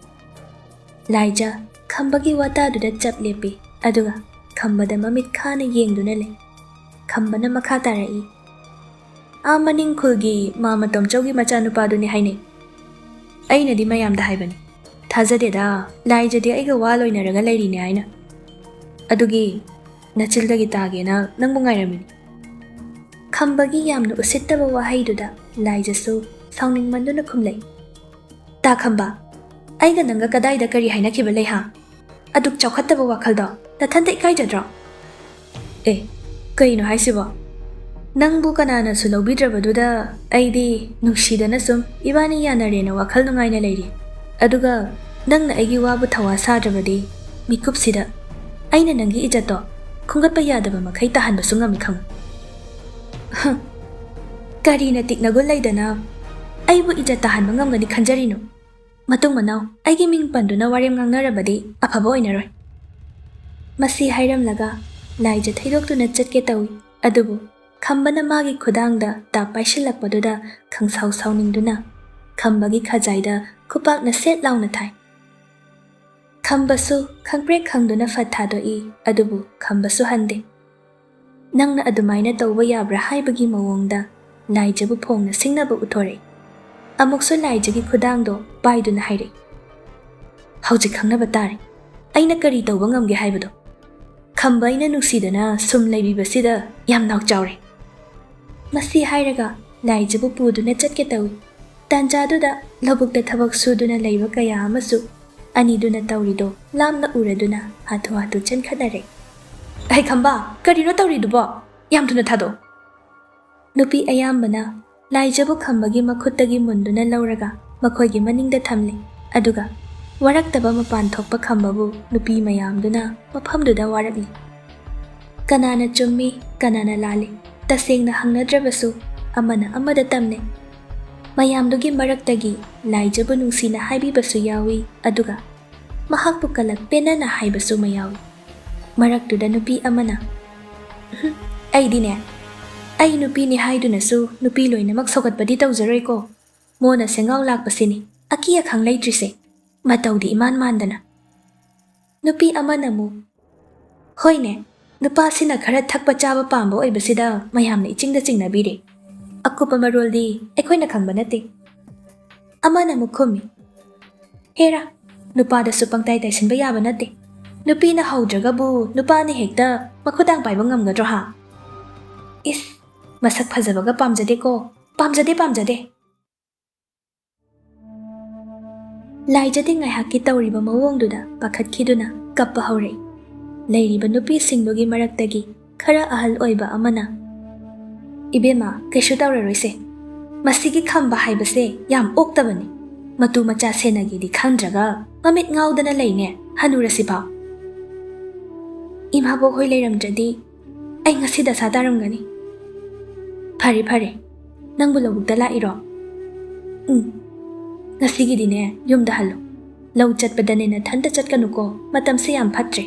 ꯂꯥꯏꯖ ꯈꯝꯕꯒꯤ ꯋꯥꯇꯥꯗꯨꯗ ꯆꯞ ꯂꯦꯞꯄꯤ, ꯑꯗꯨꯒ ꯈꯝꯕꯗ ꯃꯃꯤꯠ ꯈꯥꯅ ꯌꯦꯡꯗꯨꯅ ꯂꯩ꯫ ꯈꯝꯕꯅ ꯃꯈꯥ ꯇꯥꯔꯛꯏ, "ꯑꯥ ꯃꯅꯤꯡ ꯈꯨꯜꯒꯤ ꯃꯥꯃ ꯇꯣꯝꯆꯧꯒꯤ ꯃꯆꯥꯅꯨꯄꯥꯗꯨꯅꯤ ꯍꯥꯏꯅꯩ꯫ ꯑꯩꯅꯗꯤ ꯃꯌꯥꯝꯗ ꯍꯥꯏꯕꯅꯤ, ꯊꯥꯖꯗꯦꯗ, ꯂꯥꯏꯖꯗꯤ ꯑꯩꯒ ꯋꯥ ꯂꯣꯏꯅꯔꯒ ꯂꯩꯔꯤꯅꯦ ꯍꯥꯏꯅ꯫ ꯑꯗꯨꯒꯤ ꯅꯆꯤꯜꯗꯒꯤ ꯇꯥꯒꯦꯅ ꯅꯪꯕꯨ ꯉꯥꯏꯔꯝꯃꯤꯅꯤ꯫" ꯈꯝꯕꯒꯤ ꯌꯥꯝꯅ ꯎꯁꯤꯠꯇꯕ ꯋꯥꯍꯩꯗꯨꯗ ꯂꯥꯏꯖꯁꯨ ꯁꯥꯎꯅꯤꯡꯃꯟꯗꯨꯅ ꯈꯨꯝꯂꯛꯏ, "ꯇꯥ ꯈꯝꯕ, ꯑꯩꯒ ꯅꯪꯒ ꯀꯗꯥꯏꯗ ꯀꯔꯤ ꯍꯥꯏꯅꯈꯤꯕ ꯂꯩ ꯍꯥ? ꯑꯗꯨꯛ ꯆꯥꯎꯈꯠꯇꯕ ꯋꯥꯈꯜꯗꯣ ꯅꯊꯟꯇ ꯏꯀꯥꯏꯖꯗ꯭ꯔꯣ?" "ꯑꯦ, ꯀꯩꯅꯣ ꯍꯥꯏꯁꯤꯕꯣ? ꯅꯪꯕꯨ ꯀꯅꯥꯅꯁꯨ ꯂꯧꯕꯤꯗ꯭ꯔꯕꯗꯨꯗ ꯑꯩꯗꯤ ꯅꯨꯡꯁꯤꯗꯅ ꯁꯨꯝ ꯏꯕꯥꯅꯤ ꯌꯥꯅꯔꯦꯅ ꯋꯥꯈꯜ ꯅꯨꯡꯉꯥꯏꯅ ꯂꯩꯔꯤ꯫ ꯑꯗꯨꯒ ꯅꯪꯅ ꯑꯩꯒꯤ ꯋꯥꯕꯨ ꯊꯧꯋꯥ ꯁꯥꯗ꯭ꯔꯕꯗꯤ ꯃꯤꯀꯨꯞꯁꯤꯗ ꯑꯩꯅ ꯅꯪꯒꯤ ꯏꯖꯠꯇꯣ ꯈꯣꯝꯒꯠꯄ ꯌꯥꯗꯕ ꯃꯈꯩ ꯇꯥꯍꯟꯕꯁꯨ ꯉꯝꯃꯤ ꯈꯪꯉꯨ꯫" "ꯍꯝ, ꯀꯔꯤꯅ ꯇꯤꯛꯅꯒꯨꯜ ꯂꯩꯗꯅ ꯑꯩꯕꯨ ꯏꯖꯠ ꯇꯥꯍꯟꯕ ꯉꯝꯒꯅꯤ ꯈꯟꯖꯔꯤꯅꯣ? ꯃꯇꯨꯡ ꯃꯅꯥꯎ ꯑꯩꯒꯤ ꯃꯤꯡ ꯄꯟꯗꯨꯅ ꯋꯥꯔꯦꯝ ꯉꯥꯡꯅꯔꯕꯗꯤ ꯑꯐꯕ ꯑꯣꯏꯅꯔꯣꯏ꯫" ꯃꯁꯤ ꯍꯥꯏꯔꯝꯂꯒ ꯂꯥꯏꯖ ꯊꯩꯗꯣꯛꯇꯨꯅ ꯆꯠꯀꯦ ꯇꯧꯏ, ꯑꯗꯨꯕꯨ ꯈꯝꯕꯅ ꯃꯥꯒꯤ ꯈꯨꯗꯥꯡꯗ ꯇꯥꯞ ꯄꯥꯏꯁꯤꯜꯂꯛꯄꯗꯨꯗ ꯈꯪꯁꯥꯎ ꯁꯥꯎꯅꯤꯡꯗꯨꯅ ꯈꯝꯕꯒꯤ ꯈꯖꯥꯏꯗ ꯈꯨꯄꯥꯛꯅ ꯁꯦꯠ ꯂꯥꯎꯅ ꯊꯥꯏ꯫ ꯈꯝꯕꯁꯨ ꯈꯪꯄ꯭ꯔꯦꯛ ꯈꯪꯗꯨꯅ ꯐꯠ ꯊꯥꯗꯣꯛꯏ, ꯑꯗꯨꯕꯨ ꯈꯝꯕꯁꯨ ꯍꯟꯗꯦ꯫ "ꯅꯪꯅ ꯑꯗꯨꯃꯥꯏꯅ ꯇꯧꯕ ꯌꯥꯕ꯭ꯔꯥ?" ꯍꯥꯏꯕꯒꯤ ꯃꯑꯣꯡꯗ ꯂꯥꯏꯖꯕꯨ ꯐꯣꯡꯅ ꯁꯤꯡꯅꯕ ꯎꯠꯊꯣꯔꯛꯏ꯫ ꯑꯃꯨꯛꯁꯨ ꯂꯥꯏꯖꯒꯤ ꯈꯨꯗꯥꯡꯗꯣ ꯄꯥꯏꯗꯨꯅ ꯍꯥꯏꯔꯛꯏ, "ꯍꯧꯖꯤꯛ ꯈꯪꯅꯕ ꯇꯥꯔꯦ꯫ ꯑꯩꯅ ꯀꯔꯤ ꯇꯧꯕ ꯉꯝꯒꯦ ꯍꯥꯏꯕꯗꯣ? ꯈꯝꯕ ꯑꯩꯅ ꯅꯨꯡꯁꯤꯗꯅ ꯁꯨꯝ ꯂꯩꯕꯤꯕꯁꯤꯗ ꯌꯥꯝ ꯅꯥꯎ ꯆꯥꯎꯔꯦ꯫" ꯃꯁꯤ ꯍꯥꯏꯔꯒ ꯂꯥꯏꯖꯕꯨ ꯄꯨꯗꯨꯅ ꯆꯠꯀꯦ ꯇꯧꯏ꯫ ꯇꯥꯟꯖꯥꯗꯨꯗ ꯂꯧꯕꯨꯛꯇ ꯊꯕꯛ ꯁꯨꯗꯨꯅ ꯂꯩꯕ ꯀꯌꯥ ꯑꯃꯁꯨ ꯑꯅꯤꯗꯨꯅ ꯇꯧꯔꯤꯗꯣ ꯂꯥꯞꯅ ꯎꯔꯗꯨꯅ ꯍꯥꯊꯨ ꯍꯥꯊꯨ ꯆꯦꯟꯈꯠꯅꯔꯦ꯫ "ꯑꯩ ꯈꯝꯕ, ꯀꯔꯤꯅꯣ ꯇꯧꯔꯤꯗꯨꯕꯣ? ꯌꯥꯝ ꯊꯨꯅ ꯊꯥꯗꯣꯛ!" ꯅꯨꯄꯤ ꯑꯌꯥꯝꯕꯅ ꯂꯥꯏꯖꯕꯨ ꯈꯝꯕꯒꯤ ꯃꯈꯨꯠꯇꯒꯤ ꯃꯨꯟꯗꯨꯅ ꯂꯧꯔꯒ ꯃꯈꯣꯏꯒꯤ ꯃꯅꯤꯡꯗ ꯊꯝꯂꯤ꯫ ꯑꯗꯨꯒ ꯋꯥꯔꯛꯇꯕ ꯃꯄꯥꯟ ꯊꯣꯛꯄ ꯈꯝꯕꯕꯨ ꯅꯨꯄꯤ ꯃꯌꯥꯝꯗꯨꯅ ꯃꯐꯝꯗꯨꯗ ꯋꯥꯔꯛꯂꯤ꯫ ꯀꯅꯥꯅ ꯆꯨꯝꯃꯤ, ꯀꯅꯥꯅ ꯂꯥꯜꯂꯤ, ꯇꯁꯦꯡꯅ ꯍꯪꯅꯗ꯭ꯔꯕꯁꯨ ꯑꯃꯅ ꯑꯃꯗ ꯇꯝꯅꯩ꯫ ꯃꯌꯥꯝꯗꯨꯒꯤ ꯃꯔꯛꯇꯒꯤ ꯂꯥꯏꯖꯕꯨ ꯅꯨꯡꯁꯤꯅ ꯍꯥꯏꯕꯤꯕꯁꯨ ꯌꯥꯎꯏ, ꯑꯗꯨꯒ ꯃꯍꯥꯛꯄꯨ ꯀꯂꯛ ꯄꯦꯟꯅꯅ ꯍꯥꯏꯕꯁꯨ ꯃꯌꯥꯎꯏ꯫ ꯃꯔꯛꯇꯨꯗ ꯅꯨꯄꯤ ꯑꯃꯅ, "ꯎꯍꯨꯝ, ꯑꯩꯗꯤꯅꯦ, ꯑꯩ ꯅꯨꯄꯤꯅꯤ ꯍꯥꯏꯗꯨꯅꯁꯨ ꯅꯨꯄꯤ ꯂꯣꯏꯅꯃꯛ ꯁꯧꯒꯠꯄꯗꯤ ꯇꯧꯖꯔꯣꯏꯀꯣ꯫ ꯃꯣꯟꯅ ꯁꯦꯡꯒꯥꯎ ꯂꯥꯛꯄꯁꯤꯅꯤ ꯑꯀꯤ ꯑꯈꯪ ꯂꯩꯇ꯭ꯔꯤꯁꯦ, ꯃꯇꯧꯗꯤ ꯏꯃꯥꯟ ꯃꯥꯟꯗꯅ꯫" ꯅꯨꯄꯤ ꯑꯃꯅ ꯑꯃꯨꯛ, "ꯍꯣꯏꯅꯦ, ꯅꯨꯄꯥꯁꯤꯅ ꯈꯔ ꯊꯛꯄ ꯆꯥꯕ ꯄꯥꯝꯕ ꯑꯣꯏꯕꯁꯤꯗ ꯃꯌꯥꯝꯅ ꯏꯆꯤꯡꯗ ꯆꯤꯡꯅꯕꯤꯔꯦ꯫ ꯑꯀꯨꯞꯄ ꯃꯔꯣꯜꯗꯤ ꯑꯩꯈꯣꯏꯅ ꯈꯪꯕ ꯅꯠꯇꯦ꯫" ꯑꯃꯅ ꯑꯃꯨꯛ ꯈꯨꯝꯃꯤ, "ꯍꯦꯔꯥ, ꯅꯨꯄꯥꯗꯁꯨ ꯄꯪꯇꯥꯏ ꯇꯥꯏꯁꯤꯟꯕ ꯌꯥꯕ ꯅꯠꯇꯦ꯫ ꯅꯨꯄꯤꯅ ꯍꯧꯗ꯭ꯔꯒꯕꯨ ꯅꯨꯄꯥꯅ ꯍꯦꯛꯇ ꯃꯈꯨꯗꯥꯡ ꯄꯥꯏꯕ ꯉꯝꯒꯗ꯭ꯔꯣ ꯍꯥ? ꯏꯁ, ꯃꯁꯛ ꯐꯖꯕꯒ ꯄꯥꯝꯖꯗꯦꯀꯣ, ꯄꯥꯝꯖꯗꯦ, ꯄꯥꯝꯖꯗꯦ꯫" ꯂꯥꯏꯖꯗꯤ ꯉꯥꯏꯍꯥꯛꯀꯤ ꯇꯧꯔꯤꯕ ꯃꯑꯣꯡꯗꯨꯗ ꯄꯥꯈꯠꯈꯤꯗꯨꯅ ꯀꯞꯄ ꯍꯧꯔꯛꯏ꯫ ꯂꯩꯔꯤꯕ ꯅꯨꯄꯤꯁꯤꯡꯗꯨꯒꯤ ꯃꯔꯛꯇꯒꯤ ꯈꯔ ꯑꯍꯜ ꯑꯣꯏꯕ ꯑꯃꯅ, "ꯏꯕꯦꯝꯃ, ꯀꯩꯁꯨ ꯇꯧꯔꯔꯣꯏꯁꯦ꯫ ꯃꯁꯤꯒꯤ ꯈꯝꯕ ꯍꯥꯏꯕꯁꯦ ꯌꯥꯝ ꯑꯣꯛꯇꯕꯅꯤ꯫ ꯃꯇꯨ ꯃꯆꯥ ꯁꯦꯟꯅꯒꯦꯗꯤ ꯈꯪꯗ꯭ꯔꯒ ꯃꯃꯤꯠ ꯉꯥꯎꯗꯅ ꯂꯩꯅꯦ, ꯍꯅꯨꯔꯁꯤꯐꯥꯎ꯫ ꯏꯃꯥꯕꯣꯛ ꯍꯣꯏ ꯂꯩꯔꯝꯗ꯭ꯔꯗꯤ ꯑꯩ ꯉꯁꯤ ꯗꯁꯥ ꯇꯥꯔꯝꯒꯅꯤ꯫ ꯐꯔꯦ, ꯐꯔꯦ, ꯅꯪꯕꯨ ꯂꯧꯕꯨꯛꯇ ꯂꯥꯛꯏꯔꯣ? ꯎꯝ, ꯉꯁꯤꯒꯤꯗꯤꯅꯦ ꯌꯨꯝꯗ ꯍꯜꯂꯣ꯫ ꯂꯧ ꯆꯠꯄꯗꯅꯦ ꯅꯊꯟꯇ ꯆꯠꯀꯅꯨꯀꯣ, ꯃꯇꯝꯁꯦ ꯌꯥꯝ ꯐꯠꯇ꯭ꯔꯦ꯫"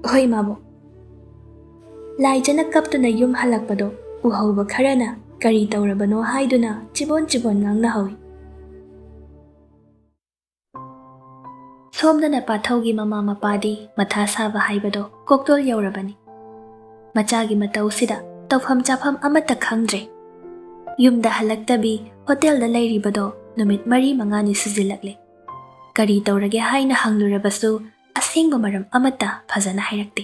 "ꯍꯣꯏ, ꯏꯃꯥꯕꯣꯛ꯫" ꯂꯥꯏꯖꯅ ꯀꯞꯇꯨꯅ ꯌꯨꯝ ꯍꯜꯂꯛꯄꯗꯣ ꯎꯍꯧꯕ ꯈꯔꯅ ꯀꯔꯤ ꯇꯧꯔꯕꯅꯣ ꯍꯥꯏꯗꯨꯅ ꯆꯤꯕꯣꯟ ꯆꯤꯕꯣꯟ ꯉꯥꯡꯅꯍꯧꯏ꯫ ꯁꯣꯝꯗꯅ ꯄꯥꯊꯧꯒꯤ ꯃꯃꯥ ꯃꯄꯥꯗꯤ ꯃꯊꯥ ꯁꯥꯕ ꯍꯥꯏꯕꯗꯣ ꯀꯣꯛꯇꯣꯜ ꯌꯧꯔꯕꯅꯤ꯫ ꯃꯆꯥꯒꯤ ꯃꯇꯧꯁꯤꯗ ꯇꯧꯐꯝ ꯆꯥꯐꯝ ꯑꯃꯠꯇ ꯈꯪꯗ꯭ꯔꯦ꯫ ꯌꯨꯝꯗ ꯍꯜꯂꯛꯇꯕꯤ ꯍꯣꯇꯦꯜꯗ ꯂꯩꯔꯤꯕꯗꯣ ꯅꯨꯃꯤꯠ ꯃꯔꯤ ꯃꯉꯥꯅꯤ ꯁꯨꯖꯤꯜꯂꯛꯂꯦ꯫ ꯀꯔꯤ ꯇꯧꯔꯒꯦ ꯍꯥꯏꯅ ꯍꯪꯂꯨꯔꯕꯁꯨ ꯑꯁꯦꯡꯕ ꯃꯔꯝ ꯑꯃꯠꯇ ꯐꯖꯅ ꯍꯥꯏꯔꯛꯇꯦ꯫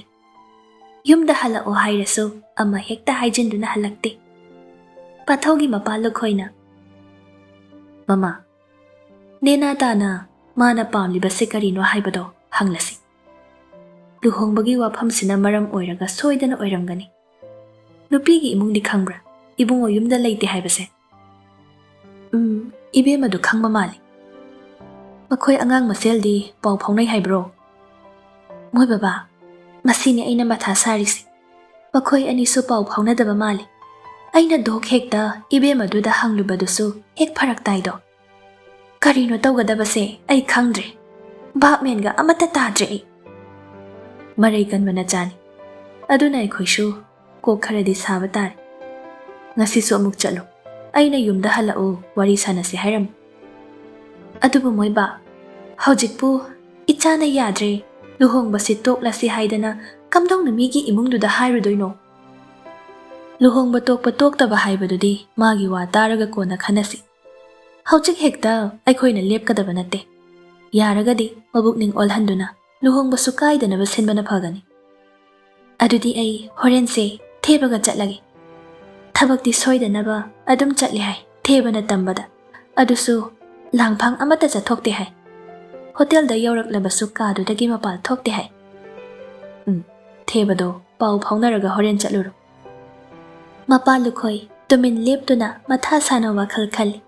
ꯌꯨꯝꯗ ꯍꯜꯂꯛꯑꯣ ꯍꯥꯏꯔꯁꯨ ꯑꯃ ꯍꯦꯛꯇ ꯍꯥꯏꯖꯤꯟꯗꯨꯅ ꯍꯜꯂꯛꯇꯦ꯫ ꯄꯥꯊꯧꯒꯤ ꯃꯄꯥ ꯂꯨꯈꯣꯏꯅ, "ꯃꯃꯥ, ꯅꯦꯅꯥ ꯇꯥꯅ ꯃꯥꯅ ꯄꯥꯝꯂꯤꯕꯁꯦ ꯀꯔꯤꯅꯣ ꯍꯥꯏꯕꯗꯣ ꯍꯪꯂꯁꯤ꯫ ꯂꯨꯍꯣꯡꯕꯒꯤ ꯋꯥꯐꯝꯁꯤꯅ ꯃꯔꯝ ꯑꯣꯏꯔꯒ ꯁꯣꯏꯗꯅ ꯑꯣꯏꯔꯝꯒꯅꯤ꯫ ꯅꯨꯄꯤꯒꯤ ꯏꯃꯨꯡꯗꯤ ꯈꯪꯕ꯭ꯔꯥ? ꯏꯕꯨꯡꯉꯣ ꯌꯨꯝꯗ ꯂꯩꯇꯦ ꯍꯥꯏꯕꯁꯦ?" "ꯎꯝ, ꯏꯕꯦꯝꯃꯗꯨ ꯈꯪꯕ ꯃꯥꯜꯂꯤ꯫ ꯃꯈꯣꯏ ꯑꯉꯥꯡ ꯃꯁꯦꯜꯗꯤ ꯄꯥꯎ ꯐꯥꯎꯅꯩ ꯍꯥꯏꯕ꯭ꯔꯣ?" "ꯃꯣꯏ ꯕꯕꯥ, ꯃꯁꯤꯅꯤ ꯑꯩꯅ ꯃꯊꯥ ꯁꯥꯔꯤꯁꯦ꯫ ꯃꯈꯣꯏ ꯑꯅꯤꯁꯨ ꯄꯥꯎ ꯐꯥꯎꯅꯗꯕ ꯃꯥꯜꯂꯤ꯫ ꯑꯩꯅ ꯗꯣꯛ ꯍꯦꯛꯇ ꯏꯕꯦꯝꯃꯗꯨꯗ ꯍꯪꯂꯨꯕꯗꯨꯁꯨ ꯍꯦꯛ ꯐꯔꯛ ꯇꯥꯏꯗꯣ꯫ ꯀꯔꯤꯅꯣ ꯇꯧꯒꯗꯕꯁꯦ ꯑꯩ ꯈꯪꯗ꯭ꯔꯦ꯫ ꯚꯥꯞ ꯃꯦꯟꯒ ꯑꯃꯠꯇ ꯇꯥꯗ꯭ꯔꯦ ꯑꯩ꯫" "ꯃꯔꯩ ꯀꯟꯕ ꯅꯆꯥꯅꯤ꯫ ꯑꯗꯨꯅ ꯑꯩꯈꯣꯏꯁꯨ ꯀꯣꯛ ꯈꯔꯗꯤ ꯁꯥꯕ ꯇꯥꯔꯦ꯫ ꯉꯁꯤꯁꯨ ꯑꯃꯨꯛ ꯆꯠꯂꯨ꯫ ꯑꯩꯅ ꯌꯨꯝꯗ ꯍꯜꯂꯛꯎ, ꯋꯥꯔꯤ ꯁꯥꯟꯅꯁꯤ ꯍꯥꯏꯔꯝꯃꯤ꯫ ꯑꯗꯨꯕꯨ ꯃꯣꯏ ꯕꯥ, ꯍꯧꯖꯤꯛꯄꯨ ꯏꯆꯥꯅ ꯌꯥꯗ꯭ꯔꯦ, ꯂꯨꯍꯣꯡꯕꯁꯤ ꯇꯣꯛꯂꯁꯤ ꯍꯥꯏꯗꯅ ꯀꯝꯗꯧꯅ ꯃꯤꯒꯤ ꯏꯃꯨꯡꯗꯨꯗ ꯍꯥꯏꯔꯨꯗꯣꯏꯅꯣ?" "ꯂꯨꯍꯣꯡꯕ ꯇꯣꯛꯄ ꯇꯣꯛꯇꯕ ꯍꯥꯏꯕꯗꯨꯗꯤ ꯃꯥꯒꯤ ꯋꯥ ꯇꯥꯔꯒ ꯀꯣꯟꯅ ꯈꯟꯅꯁꯤ꯫ ꯍꯧꯖꯤꯛ ꯍꯦꯛꯇ ꯑꯩꯈꯣꯏꯅ ꯂꯦꯞꯀꯗꯕ ꯅꯠꯇꯦ꯫ ꯌꯥꯔꯒꯗꯤ ꯃꯕꯨꯛꯅꯤꯡ ꯑꯣꯜꯍꯟꯗꯨꯅ ꯂꯨꯍꯣꯡꯕꯁꯨ ꯀꯥꯏꯗꯅꯕ ꯁꯤꯟꯕꯅ ꯐꯒꯅꯤ꯫ ꯑꯗꯨꯗꯤ ꯑꯩ ꯍꯣꯔꯦꯟꯁꯦ ꯊꯦꯕꯒ ꯆꯠꯂꯒꯦ꯫ ꯊꯕꯛꯇꯤ ꯁꯣꯏꯗꯅꯕ ꯑꯗꯨꯝ ꯆꯠꯂꯦ ꯍꯥꯏ, ꯊꯦꯕꯅ ꯇꯝꯕꯗ꯫ ꯑꯗꯨꯁꯨ ꯂꯥꯡꯐꯥꯡ ꯑꯃꯠꯇ ꯆꯠꯊꯣꯛꯇꯦ ꯍꯥꯏ꯫ ꯍꯣꯇꯦꯜꯗ ꯌꯧꯔꯛꯂꯕꯁꯨ ꯀꯥꯗꯨꯗꯒꯤ ꯃꯄꯥꯜ ꯊꯣꯛꯇꯦ ꯍꯥꯏ꯫ ꯎꯝ, ꯊꯦꯕꯗꯣ ꯄꯥꯎ ꯐꯥꯎꯅꯔꯒ ꯍꯣꯔꯦꯟ ꯆꯠꯂꯨꯔꯣ꯫" ꯃꯄꯥ ꯂꯨꯈꯣꯏ ꯇꯨꯃꯤꯟ ꯂꯦꯞꯇꯨꯅ ꯃꯊꯥ ꯁꯥꯅ ꯋꯥꯈꯜ ꯈꯜꯂꯤ꯫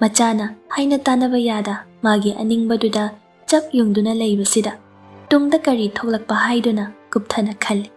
ꯃꯆꯥꯅ ꯍꯥꯏꯅ ꯇꯥꯅꯕ ꯌꯥꯗ ꯃꯥꯒꯤ ꯑꯅꯤꯡꯕꯗꯨꯗ ꯆꯞ ꯌꯨꯡꯗꯨꯅ ꯂꯩꯕꯁꯤꯗ ꯇꯨꯡꯗ ꯀꯔꯤ ꯊꯣꯛꯂꯛꯄ ꯍꯥꯏꯗꯨꯅ ꯀꯨꯞꯊꯅ ꯈꯜꯂꯤ꯫